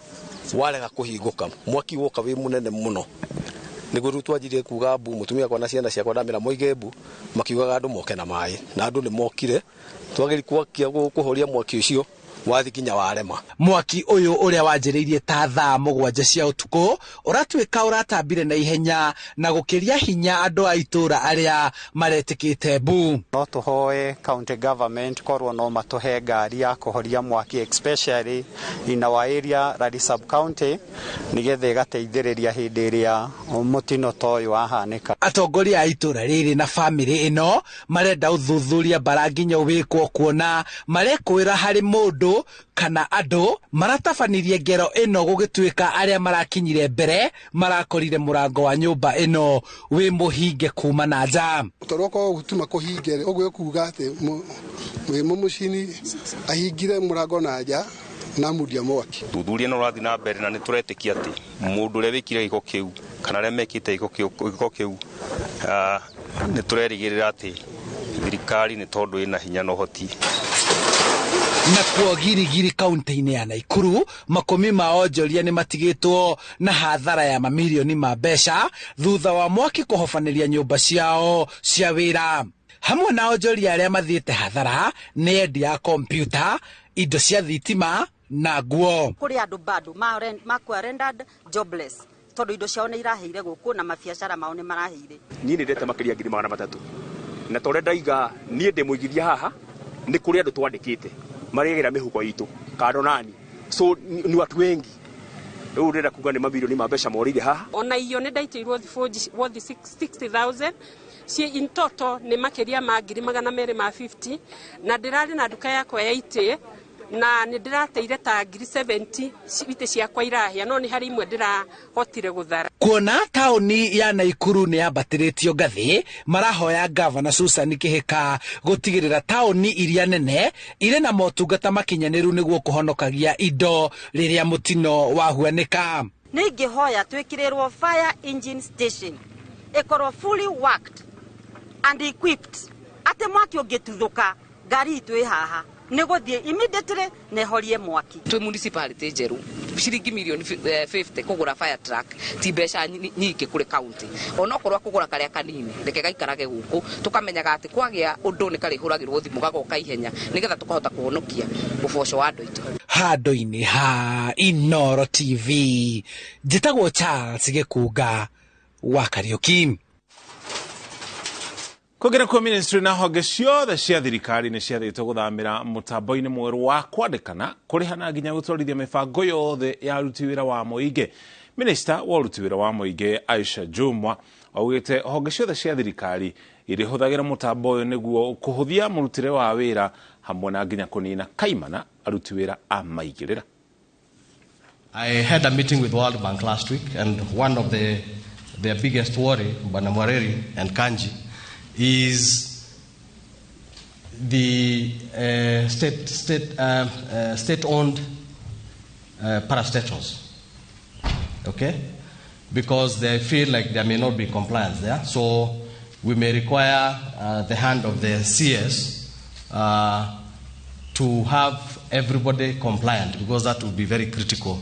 warega kũhingũka, mwaki woka wĩ mũnene mũno. Nĩguo rĩu twanjirie kuga mbu, mũtumia akwa na ciana ciakwa ndamĩra moige mbu, makiugaga andũ moke na maĩ, na andũ nĩ mokire, twageria kwakia kũhoria mwaki ũcio wathi kinya warema. Mwaki ũyũ ũrĩa wanjĩrĩirie ta thaa 7 cia ũtukũ ũratuĩka ũratambire na ihenya na gũkĩria hinya andũ a itũra arĩa maretĩkĩte mbu. No tũhoe county government korwo no matũhe ngari ya kũhoria mwaki, especially in our area Lari sub county, nĩgetha ĩgateithĩrĩria hĩndĩ ĩrĩa mũtino ta ũyũ wahanĩka. Atongoria a itũra rĩrĩ na bamĩrĩ ĩno marenda ũthuthuria bara nginya wĩkwo kuona marekũĩra harĩ mũndũ kana andũ maratabanirie ngero ĩno gũgĩtuĩka arĩa marakinyire mbere marakorire mũrango wa nyũmba ĩno wĩ mũhinge kuma na nja. Tondũ okorwo gũtuma kũhinge rĩ, ũguo kuga atĩ wĩ mũmũcini ahingire mũrango na nja na mundia mwaki. Thuthuria no ũrathiĩ na mbere na nĩ tũretĩkia atĩ mũndũ ũrĩa wĩkire gĩko kĩu kana arĩa mekĩte gĩko kĩu nĩ tũrerĩgĩrĩra atĩ Thirikari nĩ tondũ ĩna hinya na ũhoti. Nakuo Girigiri kaunti-inĩ ya Naikuru, makũmi ma onjoria nĩ matigĩtwo na hathara ya mamirioni ma mbeca thutha wa mwaki kũhobanĩria nyũmba ciao cia wĩra. Hamwe na onjoria arĩa mathiĩte hathara nĩ endia a kompiuta, indo cia thitima na nguo. Kũrĩ andũ bado makua rendered jobless tondũ indo ciao nĩ iraheire gũkũ na mabiacara mao nĩ maraheire. Niĩ nĩ ndete makĩria 300,000 na tondũ ndaiga niĩ ndĩ mũigithia haha nĩ kũrĩ andũ twandĩkĩte marĩgĩra mĩhuko itũ kando nani, so ni watu wengi. Rĩu ndĩrenda kuga nĩ mamirioni ma mbeca morĩire haha. Ona irio nĩ ndaitĩirwo thibũnji worth 60,000 ciĩ in total nĩ makĩria ma 250,000 na ndĩrarĩ na nduka yakwa ya itĩ na nĩ ndĩrateire ta 70,000 itĩ ciakwa irahĩa, no nĩ harĩ imwe ndĩrahotire gũthara. Kuona taũni ya Naikuru nĩ yambatĩrĩtio ngathĩ, marahoya Gavana Susan Kĩhĩka gũtigĩrĩra taũni iria nene irĩ na motungata makinyanĩru nĩguo kũhonokagia indo rĩrĩa mũtino wahuanĩka. Nĩ ingĩhoya twĩkĩrĩrwo fire engine station ĩkorwo fully worked and equipped atĩ mwaki ũngĩtuthũka ngari itũ ĩ haha nĩ gũthiĩ immediately na ĩhorie mwaki. Twĩ municipality njerũ ciringi mirioni 50 kũgũra fire truck ti mbeca nyingĩ kũrĩ county, onokorwo kũgũra karĩa kanini reke gaikarage gũkũ tũkamenyaga atĩ kwagĩa ũndũ nĩ karĩhũragĩrwo thimũ gagoka ihenya nĩgetha tũkahota kũhonokia ũboco wa andũ aitũ. Handũ-inĩ ha Inooro TV, njĩtagwo Charles Gĩkunga wa Kariũki. Kũngĩra kwa ministry na honge ciothe cia thirikari nĩ ciathĩtwo gũthamĩra mũtambo-inĩ mwerũ wa kwandĩkana, kũrĩha na nginya gũtwarithia mĩbango yothe ya aruti wĩra wa mũingĩ. Minista wa ũruti wĩra wa mũingĩ Aisha Jumwa augĩte honge ciothe cia thirikari irĩhũthagĩra mũtambo ũyũ nĩguo kũhũthia mũrutĩre wa wĩra hamwe na nginya kũnina kaimana aruti wĩra a maigĩrĩra. I had a meeting with World Bank last week, and one of their biggest worry, Bwana Mwareri and Kanji, is the state-owned parastatals, okay? Because they feel like there may not be compliance there, so we may require the hand of the CS to have everybody compliant, because that will be very critical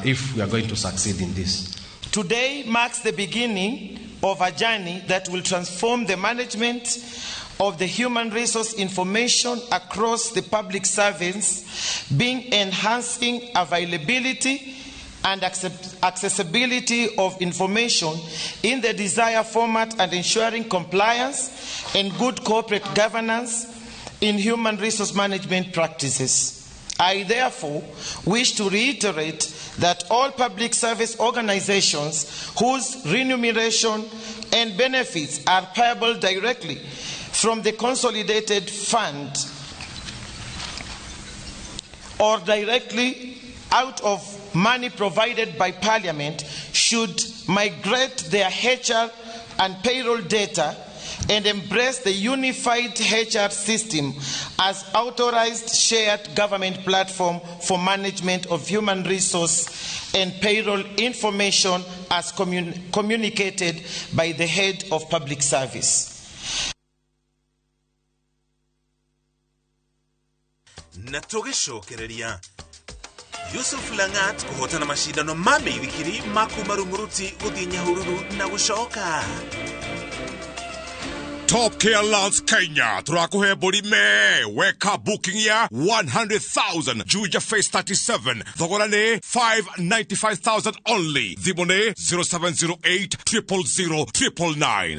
if we are going to succeed in this. Today marks the beginning of a journey that will transform the management of the human resource information across the public service, being enhancing availability and accessibility of information in the desired format and ensuring compliance and good corporate governance in human resource management practices. I therefore wish to reiterate that all public service organizations whose remuneration and benefits are payable directly from the consolidated fund or directly out of money provided by Parliament should migrate their HR and payroll data and embrace the unified HR system as authorized shared government platform for management of human resource and payroll information as communicated by the head of public service. Na tũgĩcokereria Yusuf Langat kũhotana macindano ma mĩithikiri ma kuma Rumuruti gũthiĩ Nyahururu na gũcoka. Top Care Lands Kenya turakuhe mbũri me weka booking ya 100,000 Juja Phase 37 thogora nĩ 595,000 only. Thimũ nĩ 0708 000 999.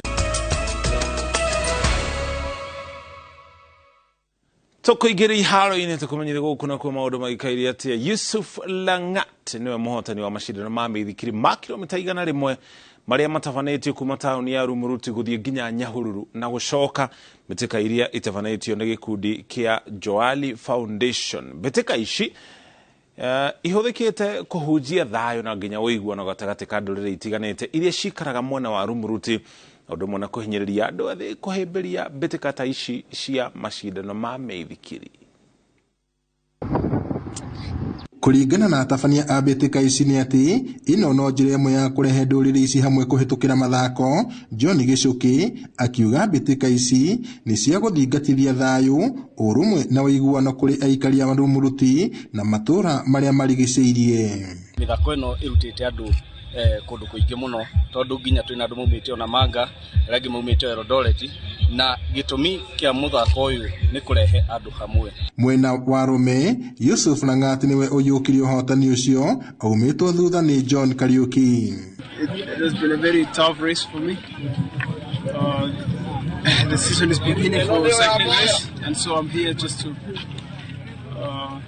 Tũkũingĩra iharo-inĩ tũkũmenyithia gũkũ na kuo maũndũ maikaire atĩa. Yusuf Langat nĩwe mũhotani wa macindano ma mĩithikiri ma kilomita 100 marĩa matabanĩtio kuma taũni ya Rumuruti gũthiĩ nginya Nyahururu na gũcoka. Mbĩtĩka iria itabanĩtio nĩ gĩkundi kĩa Joali Foundation. Mbĩtĩka ici ihũthĩkĩte kũhunjia thayũ na nginya ũiguano gatagatĩ ka ndũrĩrĩ itiganĩte iria cikaraga mwena wa Rumuruti, ũndũ ũmwe na kũhinyĩrĩria andũ ethĩ kũhĩmbĩria mbĩtĩka ta ici cia macindano ma mĩithikiri. Kũringana na atabania a mbĩtĩka ici nĩ atĩ ĩno no njĩra ĩmwe ya kũrehe ndũrĩrĩ ici hamwe kũhĩtũkĩra mathako. John Gĩchũkĩ akiuga mbĩtĩka ici nĩ cia gũthingatithia thayũ, ũrũmwe na ũiguano kũrĩ aikari a Rumuruti na matũũra marĩa marigicĩirie. Mĩthako ĩno ĩrutĩte andũ kũndũ kũingĩ mũno tondũ nginya twĩna andũ maumĩte ona Manga, arĩa angĩ maumĩte Eldoret, na gĩtũmi kĩa mũthako ũyũ nĩ kũrehe andũ hamwe. Mwena wa arũme, Yusuf Langat nĩwe ũiyũkirie ũhotani ũcio aumĩtwo thutha nĩ John Kariuki. It has been a very tough race for me. The season is beginning for cycling race, and so I'm here just to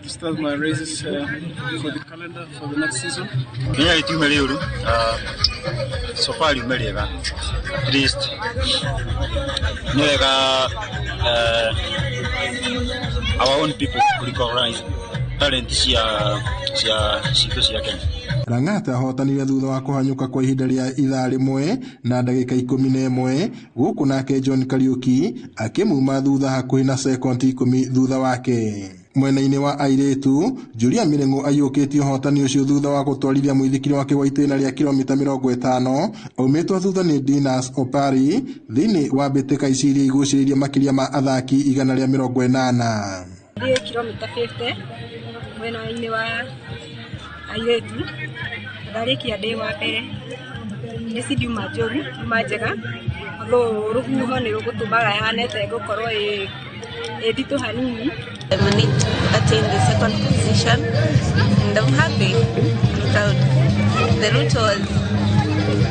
start my races for the calendar for the next season. Kenya rĩtiuma rĩũru, so far riuma rĩega, at least nĩ wega our own people recognize talent cia cia citũ cia Kenya. Lang'at ahotanire thutha wa kũhanyũka kwa ihinda rĩa ithaa rĩmwe na ndagĩka 11 gũkũ nake John Kariuki akĩmuma thutha hakuhĩ na sekondi 10 thutha wake. Mwena-inĩ wa airĩtu, Julia Mĩrĩng'ũ aiyũkĩtie ũhotani ũcio thutha wa gũtwarithia mũithikiri wake wa itĩna rĩa kilomita 50 aumĩtwo thutha nĩ Dinas Opari thĩinĩ wa mbĩtĩka ici iria igucĩrĩirie makĩria ma athaki 180. Thiĩ kilomita 50 mwena-inĩ wa airĩtu ndarĩkia ndĩ wa mbere. Nĩ ci ndiuma njũru, ndiuma njega, although rũhuho nĩ rũgũtũmaga yahane ta ĩgũkorwo ĩ nditũ hanini. I managed to attain the second position and I'm happy, I'm proud. The route was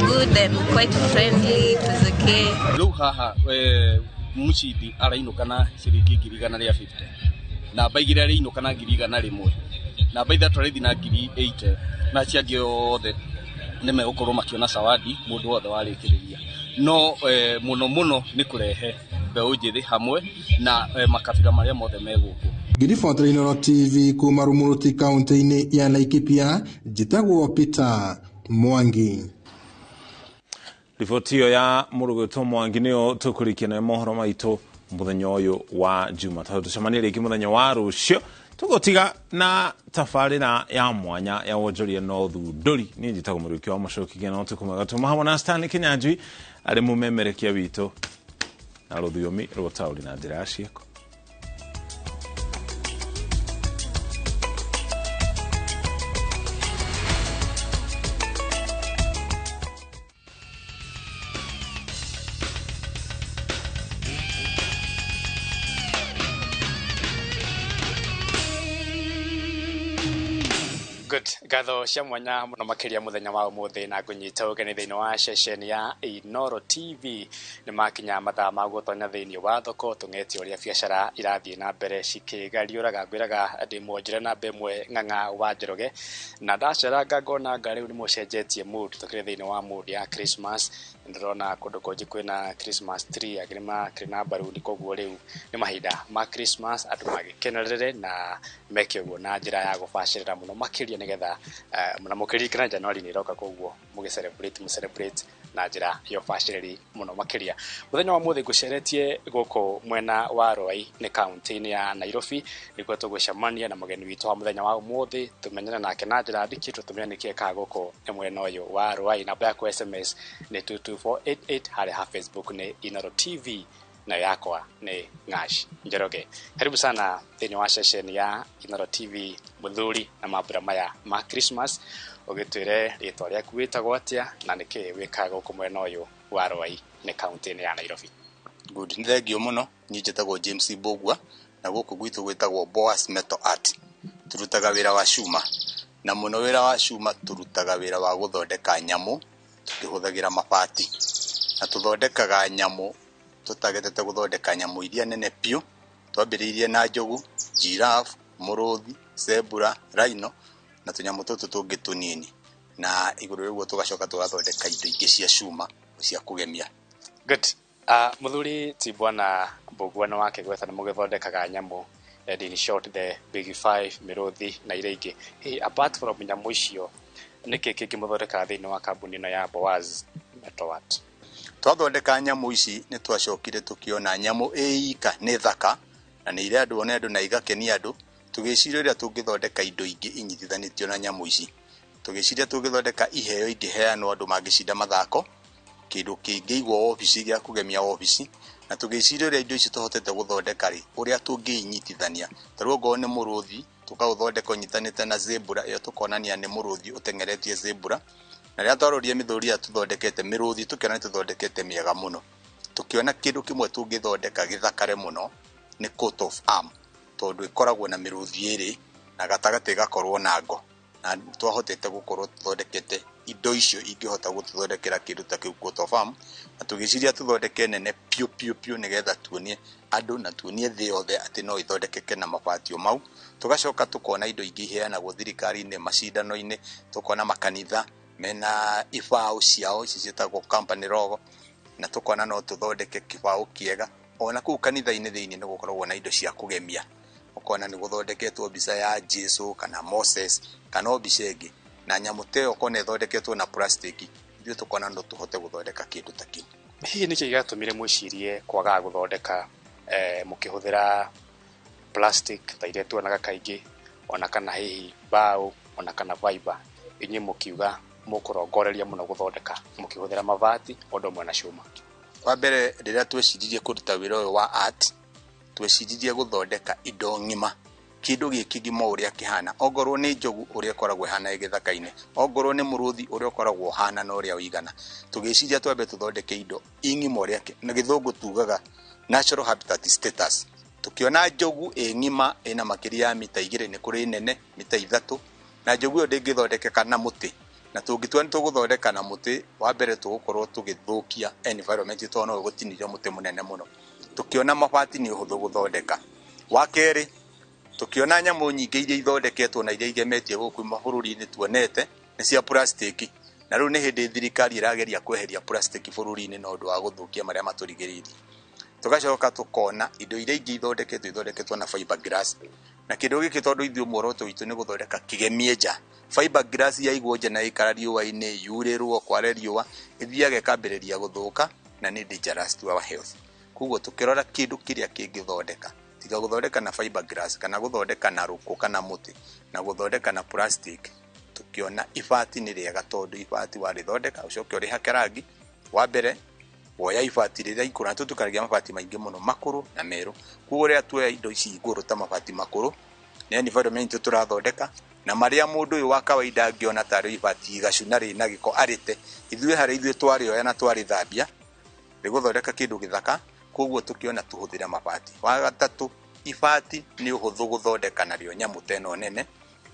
good and quite friendly, it was okay. Rĩu haha mũcindi arainũka na ciringi 150,000, namba 2 arĩinũka na 100,000, namba 3 arĩthi na 80,000, na acio angĩ othe nĩ megũkorwo makĩona zawadi mũndũ wothe warĩkĩrĩria. No mũno mũno nĩ kũrehe mbeũ njĩthĩ hamwe na makabira marĩa mothe me gũkũ. Ngĩribotera Inooro TV kuma Rumuruti kaunti-inĩ ya Laikipia, njĩtagwo Peter Mwangi. Riboti ĩyo ya mũrũgĩtwo Mwangi nĩyo tũkũrĩkia nayo mohoro maitũ mũthenya ũyũ wa Jumatatũ. Tũcemanie rĩngĩ mũthenya wa rũciũ tũgũtiga na tabarĩra ya mwanya ya wonjoria na ũthundũri. Niĩ njĩtagwo Mũrĩũki wa Mũcoki na ũtukũ mwega. Tuma hamwe na Stanley Kinyanjui arĩ mũmemerekia witũ na rũthiomi rwa ũtaũri na njĩra ya ciĩko. Good. Ngatho cia mwanya mũno makĩria mũthenya wa ũmũthĩ na ngũnyita ũgeni thĩinĩ wa ceceni ya Inooro TV. Nĩ makinya mathaa ma gũtonya thĩinĩ wa thoko tũng'etie ũrĩa biacara irathiĩ na mbere cikĩgariũraga. Ngwĩraga ndĩ mwonjore namba ĩmwe Ng'ang'a wa Njoroge, na ndaceranga ngona nga rĩu nĩ mũcenjetie mood, tũkĩrĩ thĩinĩ wa mood ya Christmas. Ndĩrona kũndũ kũngĩ kwĩna Christmas tree, angĩ makĩrĩ na mbaruni, koguo rĩu nĩ mahinda ma Christmas andũ magĩkenerere na meke ũguo na njĩra ya gũbacĩrĩra mũno makĩria nĩgetha na mũkĩririkana January nĩ ĩroka, koguo mũgĩ-celebrate mũcelebrate na njĩra ya ũbacĩrĩri mũno makĩria. Mũthenya wa ũmũthĩ ngũceretie gũkũ mwena wa Ruai nĩ kaunti-inĩ ya Nairobi, nĩkuo tũgũcemania na mũgeni witũ wa mũthenya wa ũmũthĩ tũmenyane nake na njĩra ndikĩtwo tũmenye nĩkĩĩ ekaga gũkũ mwena ũyũ wa Ruai. Namba yakwa SMS nĩ 22488, harĩa ha Facebook nĩ Inooro TV, nayo yakwa nĩ Ng'ash Njoroge. Karibu sana thĩinĩ wa ceceni ya Inooro TV mũthuri na mambura maya ma Christmas. Ũgĩtwĩre rĩtwa rĩaku wĩtagwo atĩa na nĩkĩĩ wĩkaga gũkũ mwena ũyũ wa Ruai nĩ kaunti-inĩ ya Nairobi. Good, nĩ thengio mũno. Niĩ njĩtagwo James Mbũgua na gũkũ gwitũ gwĩtagwo Boas Metal Art. Tũrutaga wĩra wa cuma, na mũno wĩra wa cuma tũrutaga wĩra wa gũthondeka nyamũ tũkĩhũthagĩra mabati, na tũthondekaga nyamũ tũtagetete gũthondeka nyamũ iria nene piũ. Twambĩrĩirie na njogu, giraffe, mũrũthi, zebra, rhino na tũnyamũ tũtũ tũngĩ tũnini, na igũrũ rĩguo tũgacoka tũgathondeka indo ingĩ cia cuma cia kũgemia. Good. Mũthuri ti bwana Mbũgua nĩ wakĩgweta nĩ mũgĩthondekaga nyamũ, and in short the big five, mĩrũthi na iria ingĩ. Hey, apart from nyamũ icio, nĩkĩ kĩngĩ mũthondekaga thĩinĩ wa kambuni ĩno ya Boaz Metal Art? Twathondeka nyamũ ici nĩ twacokire tũkĩona nyamũ ĩ ika nĩ thaka na nĩ irendwo nĩ andũ na igakenia andũ. Tũgĩciria ũrĩa tũngĩthondeka indo ingĩ inyitithanĩtio na nyamũ ici. Tũgĩciria tũngĩthondeka iheo ingĩheanwo andũ mangĩcinda mathako, kĩndũ kĩngĩigwo obici gĩa kũgemia obici, na tũgĩciria ũrĩa indo ici tũhotete gũthondeka rĩ, ũrĩa tũngĩinyitithania. Ta rĩu ongorwo nĩ mũrũthi, tũkaũthondeka ũnyitanĩte na zebra ĩyo, tũkonania nĩ mũrũthi ũteng'eretie zebra. Na rĩrĩa twarorire mĩthũri ĩrĩa tũthondekete mĩrũthi, tũkĩona nĩ tũthondekete mĩega mũno. Tũkĩona kĩndũ kĩmwe tũngĩthondeka gĩthakare mũno nĩ coat of arm, tondũ ĩkoragwo na mĩrũthi ĩrĩ na gatagatĩ ĩgakorwo na ngo, na twahotete gũkorwo tũthondekete indo icio ingĩhota gũtũthondekera kĩndũ ta kĩu coat of arm. Na tũgĩciria tũthondeke nene piũ piũ piũ nĩgetha tuonie andũ na tuonie thĩ yothe atĩ no ithondekeke na mabati o mau. Tũgacoka tũkona indo ingĩ iheanagwo thirikari-inĩ, macindano-inĩ, tũkona makanitha mena ibaũ ciao ici ciĩtagwo company logo, na tũkona no tũthondeke kĩbaũ kĩega. Ona kũu kanitha-inĩ thĩinĩ nĩ gũkoragwo na indo cia kũgemia, ũkona nĩ gũthondeketwo mbica ya Jesu kana Moses kana o mbica ĩngĩ, na nyamũ ta ĩyo ũkona ĩthondeketwo na plastic. Ithuĩ tũkona no tũhote gũthondeka kĩndũ ta kĩu. Hihi nĩkĩ gĩatũmire mwĩcirie kwagaga gũthondeka mũkĩhũthĩra plastic ta iria tuonaga kaingĩ, ona kana hihi mbaũ, ona kana fiber, inyuĩ mũkiuga mũkũrongoreria mũno gũthondeka mũkĩhũthĩra mabati ũndũ ũmwe na cuma? Wa mbere, rĩrĩa tweciririe kũruta wĩra ũyũ wa art, tweciririe gũthondeka indo ng'ima, kĩndũ gĩkĩ ng'ima ũrĩa kĩhana, ongorwo nĩ njogu ũrĩa ĩkoragwo ĩhana ĩ gĩthaka-inĩ, ongorwo nĩ mũrũthi ũrĩa ũkoragwo ũhana na ũrĩa ũigana. Tũgĩciria twambe tũthondeke indo ing'ima ũrĩa na gĩthũngũ tugaga natural habitat status. Tũkĩona njogu ĩ ng'ima ĩna makĩria ya mita 2, nĩ kũrĩ nene mita 3, na njogu ĩyo ndĩngĩthondekeka na mũtĩ. Na tũngĩtua nĩ tũgũthondeka na mũtĩ, wa mbere tũgũkorwo tũgĩthũkia environment, tondũ no ĩgũtinĩrio mũtĩ mũnene mũno. Tũkĩona mabati nĩ ũhũthũ gũthondeka. Wa kerĩ, tũkĩona nyamũ nyingĩ iria ithondeketwo na iria igemetie gũkũ mabũrũri-inĩ tuonete nĩ cia plastic, na rĩu nĩ hĩndĩ thirikari ĩrageria kweheria plastic bũrũri-inĩ na ũndũ wa gũthũkia marĩa matũrigĩrĩirie. Tũgacoka tũkona indo iria ingĩ ithondeketwo na fiberglass, na kĩndũ gĩkĩ tondũ ithuĩ muoroto witũ nĩ gũthondeka kĩgemie nja, fiberglass yaigwo nja na ĩikara riũa-inĩ, yurĩrwo kware riũa, ĩthiaga ĩkambĩrĩria gũthũka na nĩ dangerous to our health. Koguo tũkĩrora kĩndũ kĩrĩa kĩngĩthondeka, tiga gũthondeka na fiberglass kana gũthondeka na rũkũ kana mũtĩ na gũthondeka na plastic, tũkĩona ibati nĩ rĩega, tondũ ibati warĩthondeka ũcoke ũrĩhake rangi. Wa mbere woya ibati rĩrĩa ikũrũ, na tũtukanagia mabati maingĩ mũno makũrũ na merũ. Koguo rĩrĩa tuoya indo ici ngũrũ ta mabati makũrũ, nĩ environment tũrathondeka, na marĩa mũndũ ũyũ wa kawaida angĩona tarĩ ibati igacu na rĩna gĩko arĩte, ithuĩ harĩ ithuĩ twarĩoya na twarĩthambia rĩgũthondeka kĩndũ gĩthaka. Koguo tũkĩona tũhũthĩre mabati. Wa gatatũ, ibati nĩ ũhũthũ gũthondeka narĩo nyamũ ta ĩno nene,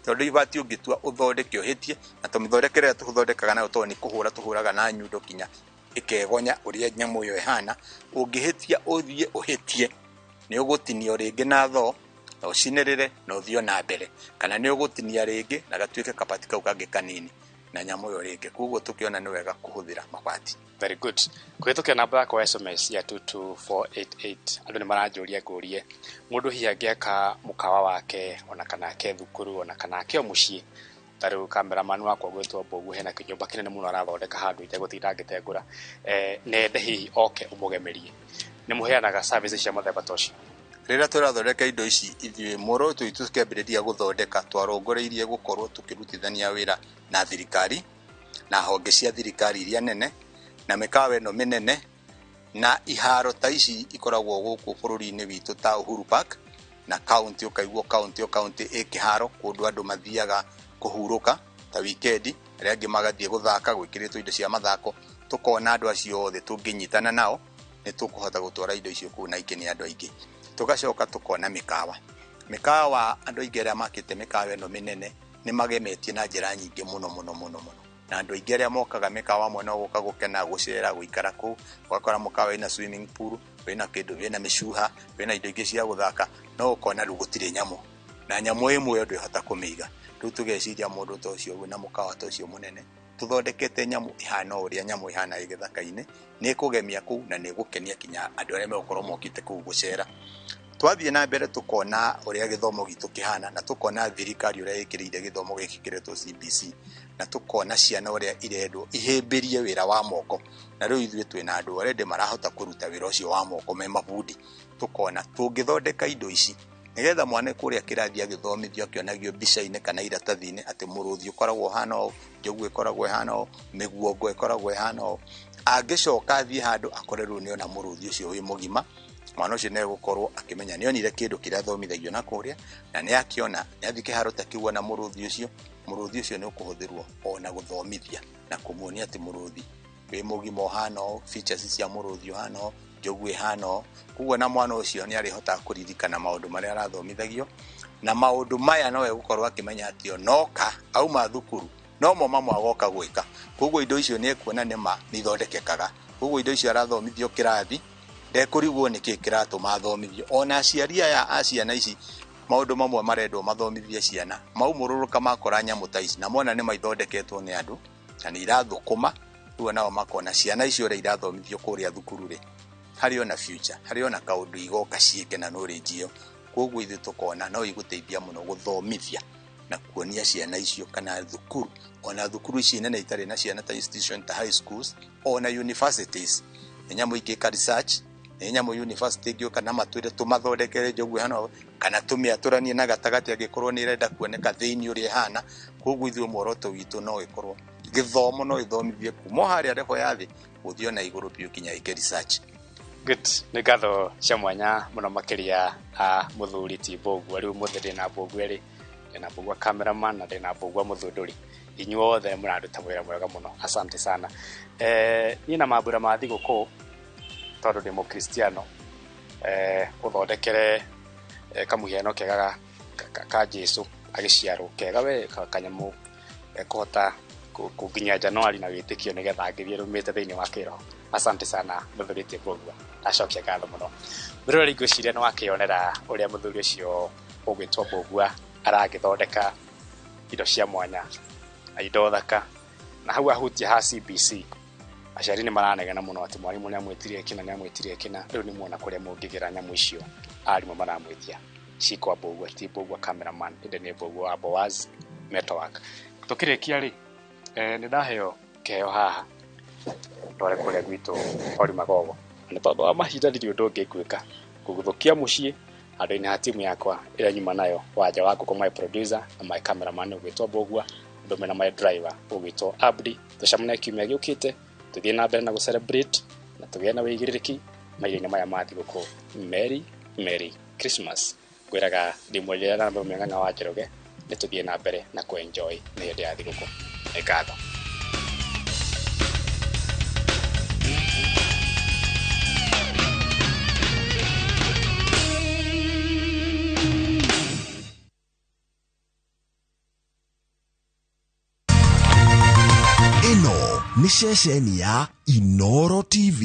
tondũ ibati ũngĩtua ũthondeke ũhĩtie, na tũmĩthondekere ĩrĩa tũthondekaga nayo tondũ nĩ kũhũra tũhũraga na nyundo kinya ĩkegonya ũrĩa nyamũ ĩyo ĩhana. Ũngĩhĩtia ũthiĩ ũhĩtie, nĩ ũgũtinio rĩngĩ na thoo na ũcinĩrĩre na ũthiĩ na mbere, kana nĩ ũgũtinia rĩngĩ na gatuĩke kabati kau kangĩ kanini na nyamũ ĩyo rĩngĩ. Koguo tũkĩona nĩ wega kũhũthĩra mabati. Very good. Kũhĩtũkĩra namba yakwa ya SMS ya 22488, andũ nĩ maranjũria ngũrie mũndũ hihi angĩaka mũkawa wake, ona kana ake thukuru, ona kana ake o mũciĩ. Ta rĩu cameraman wakwa gwĩtwo Mbogu hena kĩnyũmba kĩnene mũno arathondeka handũ itegũtinda ngĩtengũra, nende hihi oke ũmũgemerie. Nĩ mũheanaga services cia mũthemba ta ũcio? Rĩrĩa tũrathondeka indo ici, ithuĩ muoroto witũ tũkĩambĩrĩria gũthondeka twarongoreirie gũkorwo tũkĩrutithania wĩra na thirikari na honge cia thirikari iria nene na mĩkawa ĩno mĩnene na iharo ta ici ikoragwo gũkũ bũrũri-inĩ witũ ta Uhuru Park na kaunti, ũkaigua kaunti o kaunti ĩ kĩharo kũndũ andũ mathiaga kũhurũka ta wikendi, arĩa angĩ magathiĩ gũthaka gwĩkĩrĩtwo indo cia mathako. Tũkona andũ acio othe tũngĩnyitana nao nĩ tũkũhota gũtwara indo icio kũu na ikenie andũ aingĩ. Tũgacoka tũkona mĩkawa, mĩkawa andũ aingĩ arĩa makĩte mĩkawa ĩno mĩnene nĩ magemetie na njĩra nyingĩ mũno mũno mũno mũno, na andũ aingĩ arĩa mokaga mĩkawa amwe no gũka gũkena, gũcera, gũikara kũu. Ũgakora mũkawa wĩna swimming pool, wĩna kĩndũ, wĩna mĩcuha, wĩna indo ingĩ cia gũthaka, no ũkona rĩu gũtirĩ nyamũ, na nyamũ ĩmwe ndwĩhota kũmĩiga. Rĩu tũgeciria mũndũ ta ũcio wĩna mũkawa ta ũcio mũnene, tũthondekete nyamũ ĩhana ũrĩa nyamũ ĩhana ĩ gĩthaka-inĩ, nĩ ĩkũgemia kũu na nĩ ĩgũkenia kinya andũ arĩa megũkorwo mokĩte kũu gũcera. Twathiĩ na mbere tũkona ũrĩa gĩthomo gitũ kĩhana, na tũkona thirikari ũrĩa ĩkĩrĩire gĩthomo gĩkĩ kĩretwo CBC, na tũkona ciana ũrĩa irendwo ihĩmbĩrie wĩra wa moko. Na rĩu ithuĩ twĩna andũ already marahota kũruta wĩra ũcio wa moko me mabundi. Tũkona tũngĩthondeka indo ici Nĩgetha mwana kũrĩa kĩrathi agĩthomithio akĩonagio mbica-inĩ kana iratathi-inĩ atĩ mũrũthi ũkoragwo ũhana ũũ, njogu ĩkoragwo ĩhana ũũ, mĩguongo ĩkoragwo ĩhana ũũ. Angĩcoka athiĩ handũ akore rĩu nĩona mũrũthi ũcio wĩ mũgima, mwana ũcio nĩegũkorwo akĩmenya nĩonire kĩndũ kĩrĩa athomithagio na kũrĩa, na nĩakĩona nĩathiĩ kĩharo ta kĩu ona mũrũthi ũcio nĩ ũkũhũthĩrwo ona gũthomithia na kũmuonia atĩ mũrũthi wĩ mũgima ũhana ũũ, features cia mũrũthi ũhana ũũ, njogu ĩhana ũũ. Koguo na mwana ũcio nĩ arĩhotaga kũririkana maũndũ marĩa arathomithagio, na maũndũ maya no egũkorwo akĩmenya atĩ onoka auma thukuru no mo mamwe agoka gwĩka. Koguo indo icio nĩ ekuona nĩ ma nĩ ithondekekaga. Koguo indo icio arathomithio kĩrathi ndekũrigwo nĩkĩ kĩratũma athomithio. Ona aciari aya a ciana ici maũndũ mamwe marendwo mathomithie ciana maumũrũrũka makora nyamũ ta ici na mona nĩ maithondeketwo nĩ andũ na nĩ irathũkũma, rĩu nao makona ciana icio ũrĩa irathomithio kũrĩa thukuru rĩ, harĩ ona future, harĩ ona kaũndũ igoka ciĩke na knowledge ĩyo. Koguo ithuĩ tũkona no igũteithia mũno gũthomithia na kuonia ciana icio kana thukuru, ona thukuru ici nene itarĩ na ciana ta institution ta high schools ona universities, nĩ nyamũ ingĩka research, nĩ nyamũ university ĩngĩũka na matwĩre tũmathondekere njogu ĩhana ũũ, kana tũmĩatũranie na gatagatĩ angĩkorwo nĩ ĩrenda kuoneka thĩinĩ ũrĩa ĩhana. Koguo ithuĩ muoroto witũ no ĩkorwo gĩthomo no ĩthomithie kuma o harĩa level ya thĩ gũthiĩ ona igũrũ biũ kinya ĩke research. Good, nĩ ngatho cia mwanya mũno makĩria a mũthuri ti Mbũgua. Rĩu mũthĩ ndĩna Mbũgua erĩ, ndĩna Mbũgua cameraman na ndĩna Mbũgua mũthundũri. Inyuothe mũraruta wĩra mwega mũno, asante sana. Niĩ na mambura ma thigũkũ tondũ ndĩ mũkristiano, ũthondekere kamũhiano kega ka Jesu agĩciarwo kega we kanyamũ kũhota kũnginya Januari na wĩtĩkio nĩgetha ngĩthiĩ rũmĩte thĩinĩ wa kĩroho. Asante sana mũthuri ti Mbũgua, ndacokia ngatho mũno. Mũroreri, ngwĩciria nĩ wakĩonera ũrĩa mũthuri ũcio ũgwĩtwo Mbũgua aragĩthondeka indo cia mwanya na indo thaka, na hau ahutia ha CBC aciari nĩ maranegena mũno atĩ mwarimũ nĩ amwĩtirie kĩna, nĩ amwĩtirie kĩna. Rĩu nĩ muona kũrĩa mũngĩgĩra nyamũ icio arimũ maramwĩtia cikwa Mbũgua, ti Mbũgua cameraman, ĩndĩ nĩ Mbũgua wa Boaz Network. Tũkĩrĩkia rĩ, nĩ ndaheo kĩheo haha ndware kũrĩa gwitũ Ori Magogo, na nĩ tondũ wa mahinda ndirĩ ũndũ ũngĩ ngwĩka kũgũthũkia mũciĩ handũ-inĩ ha timu yakwa ĩrĩa nyuma nayo, Wanja wa Ngũkũ my producer na my cameraman ũgwĩtwo Mbũgua, ũndũ na my driver ũgwĩtwo Abdi. Tũcemanie kiumia gĩũkĩte, tũthiĩ na mbere na gũ celebrate na tũgĩe na wĩigĩrĩrĩki mahinda-inĩ maya ma thigũkũ. Merry Merry Christmas. Ngwĩraga ndĩmwenjera na Mũng'ang'a wa Njoroge, nĩ tũthiĩ na mbere na kũ enjoy nĩ hĩndĩ ya thigũkũ. Nĩ ngatho. Ĩno nĩ ceceni ya Inoro TV.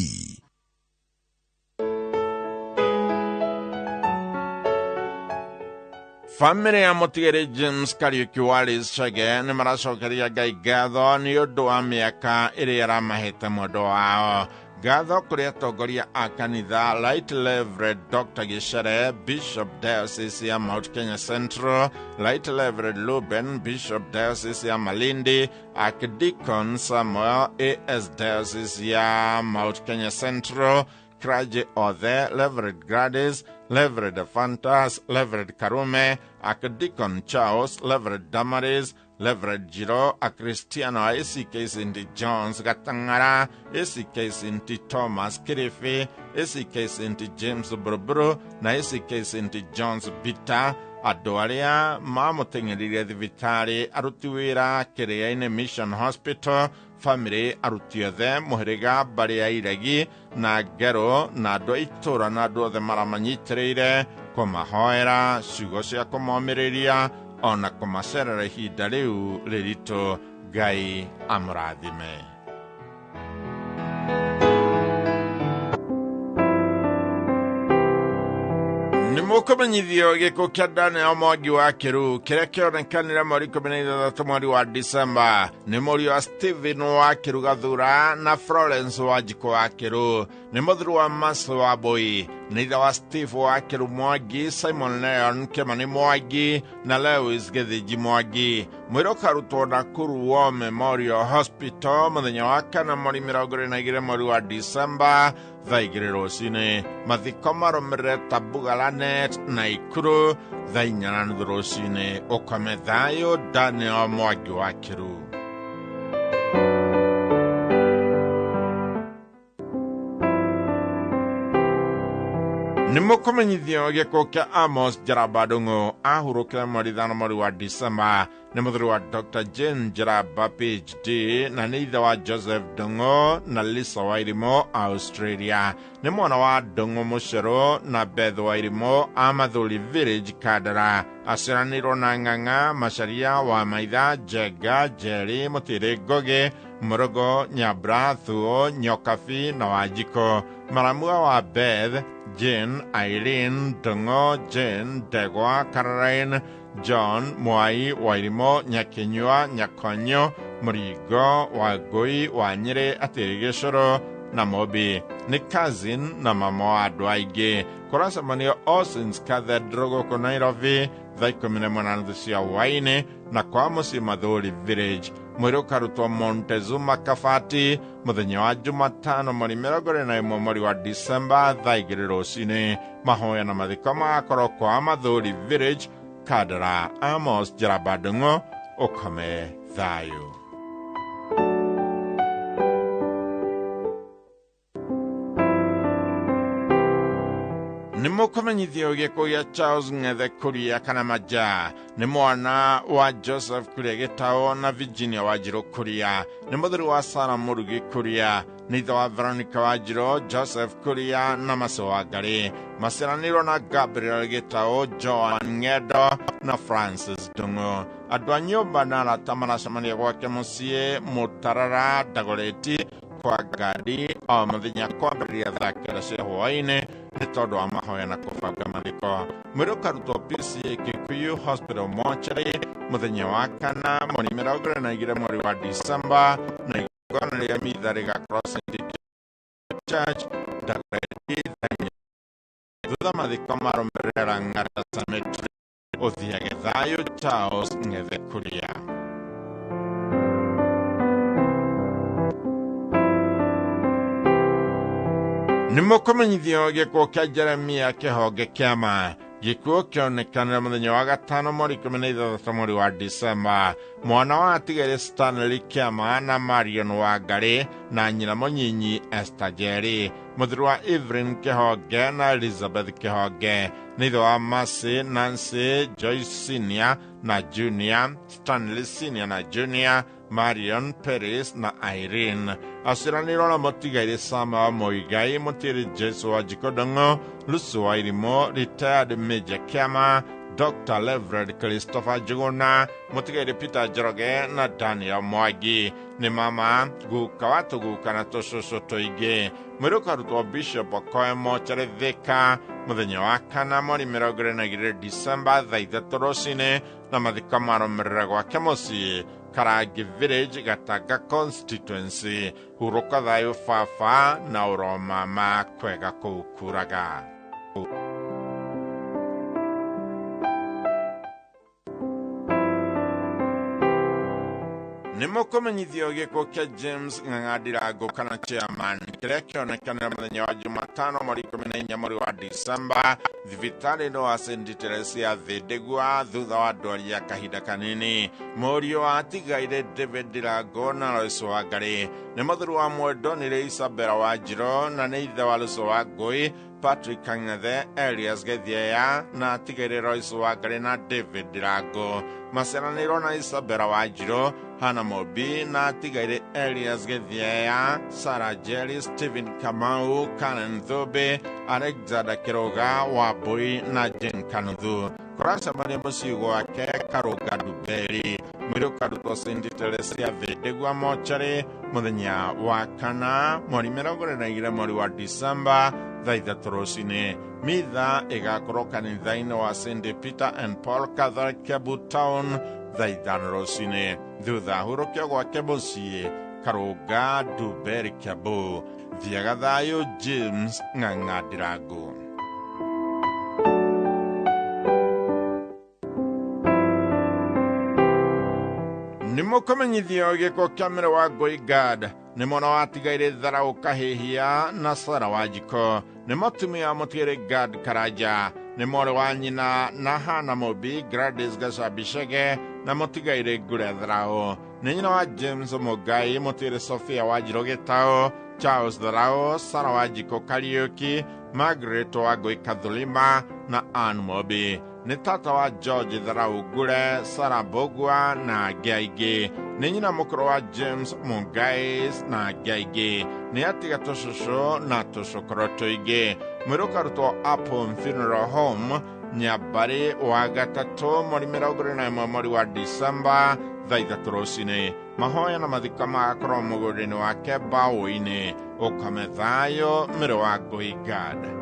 Bamĩrĩ ya mũtigĩrĩ James Kariuki wa Chege nĩ maracokeria Ngai ngatho nĩ ũndũ wa mĩaka ĩrĩa aramahete mwendwa wao. Ngatho kũrĩ atongoria a kanitha Right Reverend Dr. Gichere, Bishop Diocese ya Mount Kenya Central, Right Reverend Ruben, Bishop Diocese ya Malindi, Archdeacon Samuel, AS Diocese ya Mount Kenya Central, clergy othe, Reverend Gladys, Reverend Fantas, Reverend Karume, Archdeacon Charles, Reverend Damaris, Reverend Jiro, Akristiano a ACK St. John's Gatangara, ACK St. Thomas Kirifi, ACK St. James Buruburu, na ACK St. John's Bita, andũ arĩa mamũteng'eririe thibitarĩ, aruti wĩra Kĩrĩa-inĩ Mission Hospital, famĩlĩ, aruti othe mũhĩrĩga mbarĩ ya Iregi na Ngerũ, na andũ a itũũra na andũ othe maramanyitĩrĩire kũmahoera ciugo cia kũmomĩrĩria ona kũmacerera ihinda rĩu rĩritũ. Ngai amũrathime. Nĩ mũkũmenyithio gĩkuũ kĩa Daniel Mwangi wa Kĩruu kĩrĩa kĩonekanire mweri 16 mweri wa Disemba. Nĩ mũriũ wa Stephen wa Kĩruu Gathura na Florence wa Njikũ wa Kĩruu. Nĩ mũthuri wa Mercy wa Mbui. Nĩ ithe wa Steve wa Kĩruu Mwangi, Simon Leon Kĩmani Mwangi na Lewis Gĩthĩnji Mwangi. Mwĩrĩ ũkarutwo Nakuru War Memorial Hospital mũthenya wa kana mweri 22 mweri wa Disemba Thaa 2 rũcinĩ. Mathiko marũmĩrĩre Tabugalanet Naikuru thaa 4:30 rũcinĩ. Ũkome thayũ. Daniel Mwangi wa Kĩru. Nĩ mũkũmenyithio gĩkuũ kĩa Amos Njaramba Ndung'u ahurũkire mweri 5 mweri wa Disemba. Nĩ mũthuri wa Dr. Jane Njaramba PhD na nĩ ithe wa Joseph Ndung'u na Lisa Wairimu Australia. Nĩ mwana wa Ndung'u Mũcerũ na Beth Wairimu a Mathuri Village Kandara. Aciaranĩirwo na Ng'ang'a Macharia wa Maitha Njenga Njeri Mũtĩrĩ Ngũgĩ Mũrũgũ Nyambra Thuo Nyokabi na Wanjikũ. Maramua wa Beth Jane Irene Ndung'u Jane Ndegwa Caroline John Mwai Wairimu Nyakinyua Nyakonyo Mũringo Wangũi wa Nyĩrĩ Atĩrĩ Gĩcũrũ na Mobi. Nĩ cousin na mama wa andũ aingĩ. Kũracemanio All Saints Cathedral gũkũ Nairobi thaa 11:30 cia hwaĩ-inĩ na kwa mũciĩ Mathuri Village. Mwĩrĩ ũkarutwo Montezuma Kabati mũthenya wa Jumatano mweri 21 mweri wa Disemba thaa 2 rũcinĩ. Mahoya na mathiko magakorwo kwa Mathuri Village Kandara. Amos Njaramba Ndung'u, ũkome thayũ. Nĩ mũkũmenyithio gĩkuũ gĩa Charles Ng'ethe Kuria kana Maja. Nĩ mwana wa Joseph Kuria Gĩtaũ na Virginia Wanjirũ Kuria. Nĩ mũthuri wa Sarah Mũrugi Kuria. Nĩ ithe wa Veronica Wanjirũ, Joseph Kuria na Mace Wangari. Maciaranĩirwo na Gabriel Gĩtaũ, Joan Ng'endo na Francis Ndung'u. Andũ a nyũmba na arata maracemania gwake mũciĩ Mũtarara Ndagoreti kwa ngari o mũthenya kwambĩrĩria thaa 9 cia hwaĩ-inĩ nĩ tondũ wa mahoya na kũbanga mathiko. Mwĩrĩ ũkarutwo PCA Kikuyu Hospital Mortuary mũthenya wa kana mweri 22 mweri wa Disemba na igongona rĩa mitha rĩgakorwo St. Church Ndagoreti thaa 4. Thutha mathiko marũmĩrĩre Lang'ata Cemetery. Ũthiage thayũ. Charles Ng'ethe Kuria. Nĩ mũkũmenyithio gĩkuũ kĩa Jeremia Kĩhonge Kĩama. Gĩkuũ kĩonekanire mũthenya wa gatano mweri 16 mweri wa Disemba. Mwana wa atigĩrĩ Stanley Kĩama na Marion Wangari na nyina mũnyinyi Esther Njeri. Mũthuri wa Evelyn Kĩhonge na Elizabeth Kĩhonge. Nĩ ithe wa Mercy, Nancy, Joyce Senior na Junior, Stanley Senior na Junior, Marion Paris na Irene. Aciaranĩirwo na mũtigairĩ Samuel Muigai, mũtĩrĩ Jesu wa Ndung'u, Lucy Wairimu, retired Major Kĩama, Dr. Reverend Christopher Njuguna, mũtigairĩ Peter Njoroge na Daniel Mwangi. Nĩ mama guka wa tũguka na tũcũcũ tũingĩ. Mwĩrĩ ũkarutwo Bishop Okoe Mortuary Thika mũthenya wa kana mweri 22 Disemba thaa 3 rũcinĩ na mathiko marũmĩrĩre gwake mũciĩ Karangi Village, Gatanga constituency. Hurũka thayũ baba na ũromama kwega kũu kuraga. Nĩ mũkũmenyithio gĩkuũ kĩa James Ng'ang'a Ndirango kana chairman kĩrĩa kĩonekanire mũthenya wa Jumatano mweri 14 mweri wa Disemba thibitarĩ-inĩ wa St. Teresia Thĩndĩgua thutha wa ndwari ya kahinda kanini. Mũriũ wa atigaire David Ndirango na Lois Wangari. Nĩ mũthuri wa Mwendonire Isabella Wanjirũ na nĩ ithe wa Lucy Wangũi, Patrick Kang'ethe, Elias Gĩthieya na atigaire Lois Wangari na David Ndirango. Maciaranĩirwo na Isabella Wanjirũ, Hannah Mobi na atigaire Elias Gĩthieya, Sarah Jerry, Stephen Kamau, Karen Thube, Alexander Kĩrũga, Wambui na Jane Kanuthu. Kũracemania mũciĩ gwake Karũnga Nduberi. Mwĩrĩ ũkarutwo St. Teresia Thĩndĩgua Mortuary mũthenya wa kana mweri 22 mweri wa Disemba thaa 3 rũcinĩ. Mitha ĩgakorwo kanitha-inĩ wa St. Peter and Paul Catholic Kiambu Town thaa 5 rũcinĩ. Thutha hurũkio gwake mũciĩ Karũnga Nduberi Kiambu. Thiaga thayũ. James Ng'ang'a Ndirango. Nĩ mũkũmenyithio gĩkuũ kĩa Mary Wangũi Gad. Nĩ mwana wa Tigaire Tharau Kahihia na Sara Wanjikũ. Nĩ mũtumia wa Mũtigĩrĩ Gad Karanja. Nĩ mwarĩ wa nyina na Hana Mũmbi, Gladys Gacambicege na Mũtigaire Ngure Tharau. Nĩ nyina wa James Mũngai, Mũtigĩrĩ Sophia Wanjirũ Gĩtaũ, Charles Tharau, Sara Wanjikũ Kariũki, Margaret Wangũi Kathulima na Ann Mũmbi. Nĩ tata wa George Tharau Ngure, Sara Mbũgua na angĩ aingĩ. Nĩ nyina mũkũrũ wa James Mungai na angĩ aingĩ. Nĩ atiga tũcũcũ na tũcũkũrũ tũingĩ. Mwĩrĩ ũkarutwo Apple Funeral Home Nyambarĩ wa gatatũ mweri 21 mweri wa Disemba thaa 3 rũcinĩ. Mahoya na mathiko magakorwo mũgũnda-inĩ wake mbaũ-inĩ. Ũkome thayũ mwĩrĩ wa Ngũi Gad.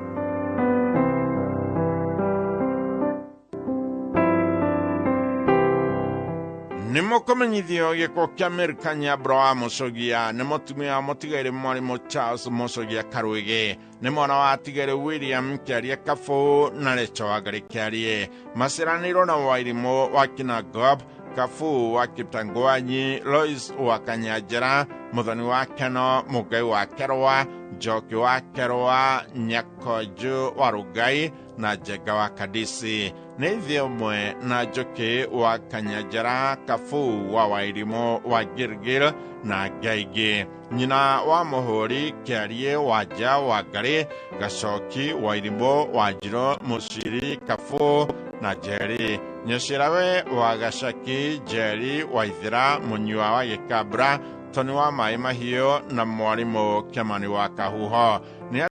Nĩ mũkũmenyithio gĩkuũ kĩa Milka Nyambura wa Mũcogia. Nĩ mũtumia wa Mũtigairĩ Mwarimũ Charles Mũcogia Karwĩgĩ. Nĩ mwana wa Atigairĩ William Kĩarie Kabũ na Rachel Wangari Kĩarie. Maciaranĩirwo na Wairimũ wa Kinangop, Kabũ wa Kiptangwanyi, Lois wa Kanyanjara, Mũthoni wa Keno, Mũngai wa Kerwa, Njoki wa Kerwa, Nyakonju wa Rugai na Njenga wa Kadisi. Nĩ ithe ũmwe na Njũkĩ wa Kanyanjara, Kabũ wa Wairimũ wa Gilgil na angĩ aingĩ. Nyina wa Mũhũri Kĩarie wa Nja wa Ngarĩ, Gacoki Wairimũ wa Njirũ, Mũciri Kabũ na Njeri. Nyacĩrawe wa Gacaki, Njeri wa Ithĩra, Mũnyua wa Gĩkambura, Toni wa Maĩ Mahiũ na Mwarimũ Kĩamani wa Kahuho. Nĩ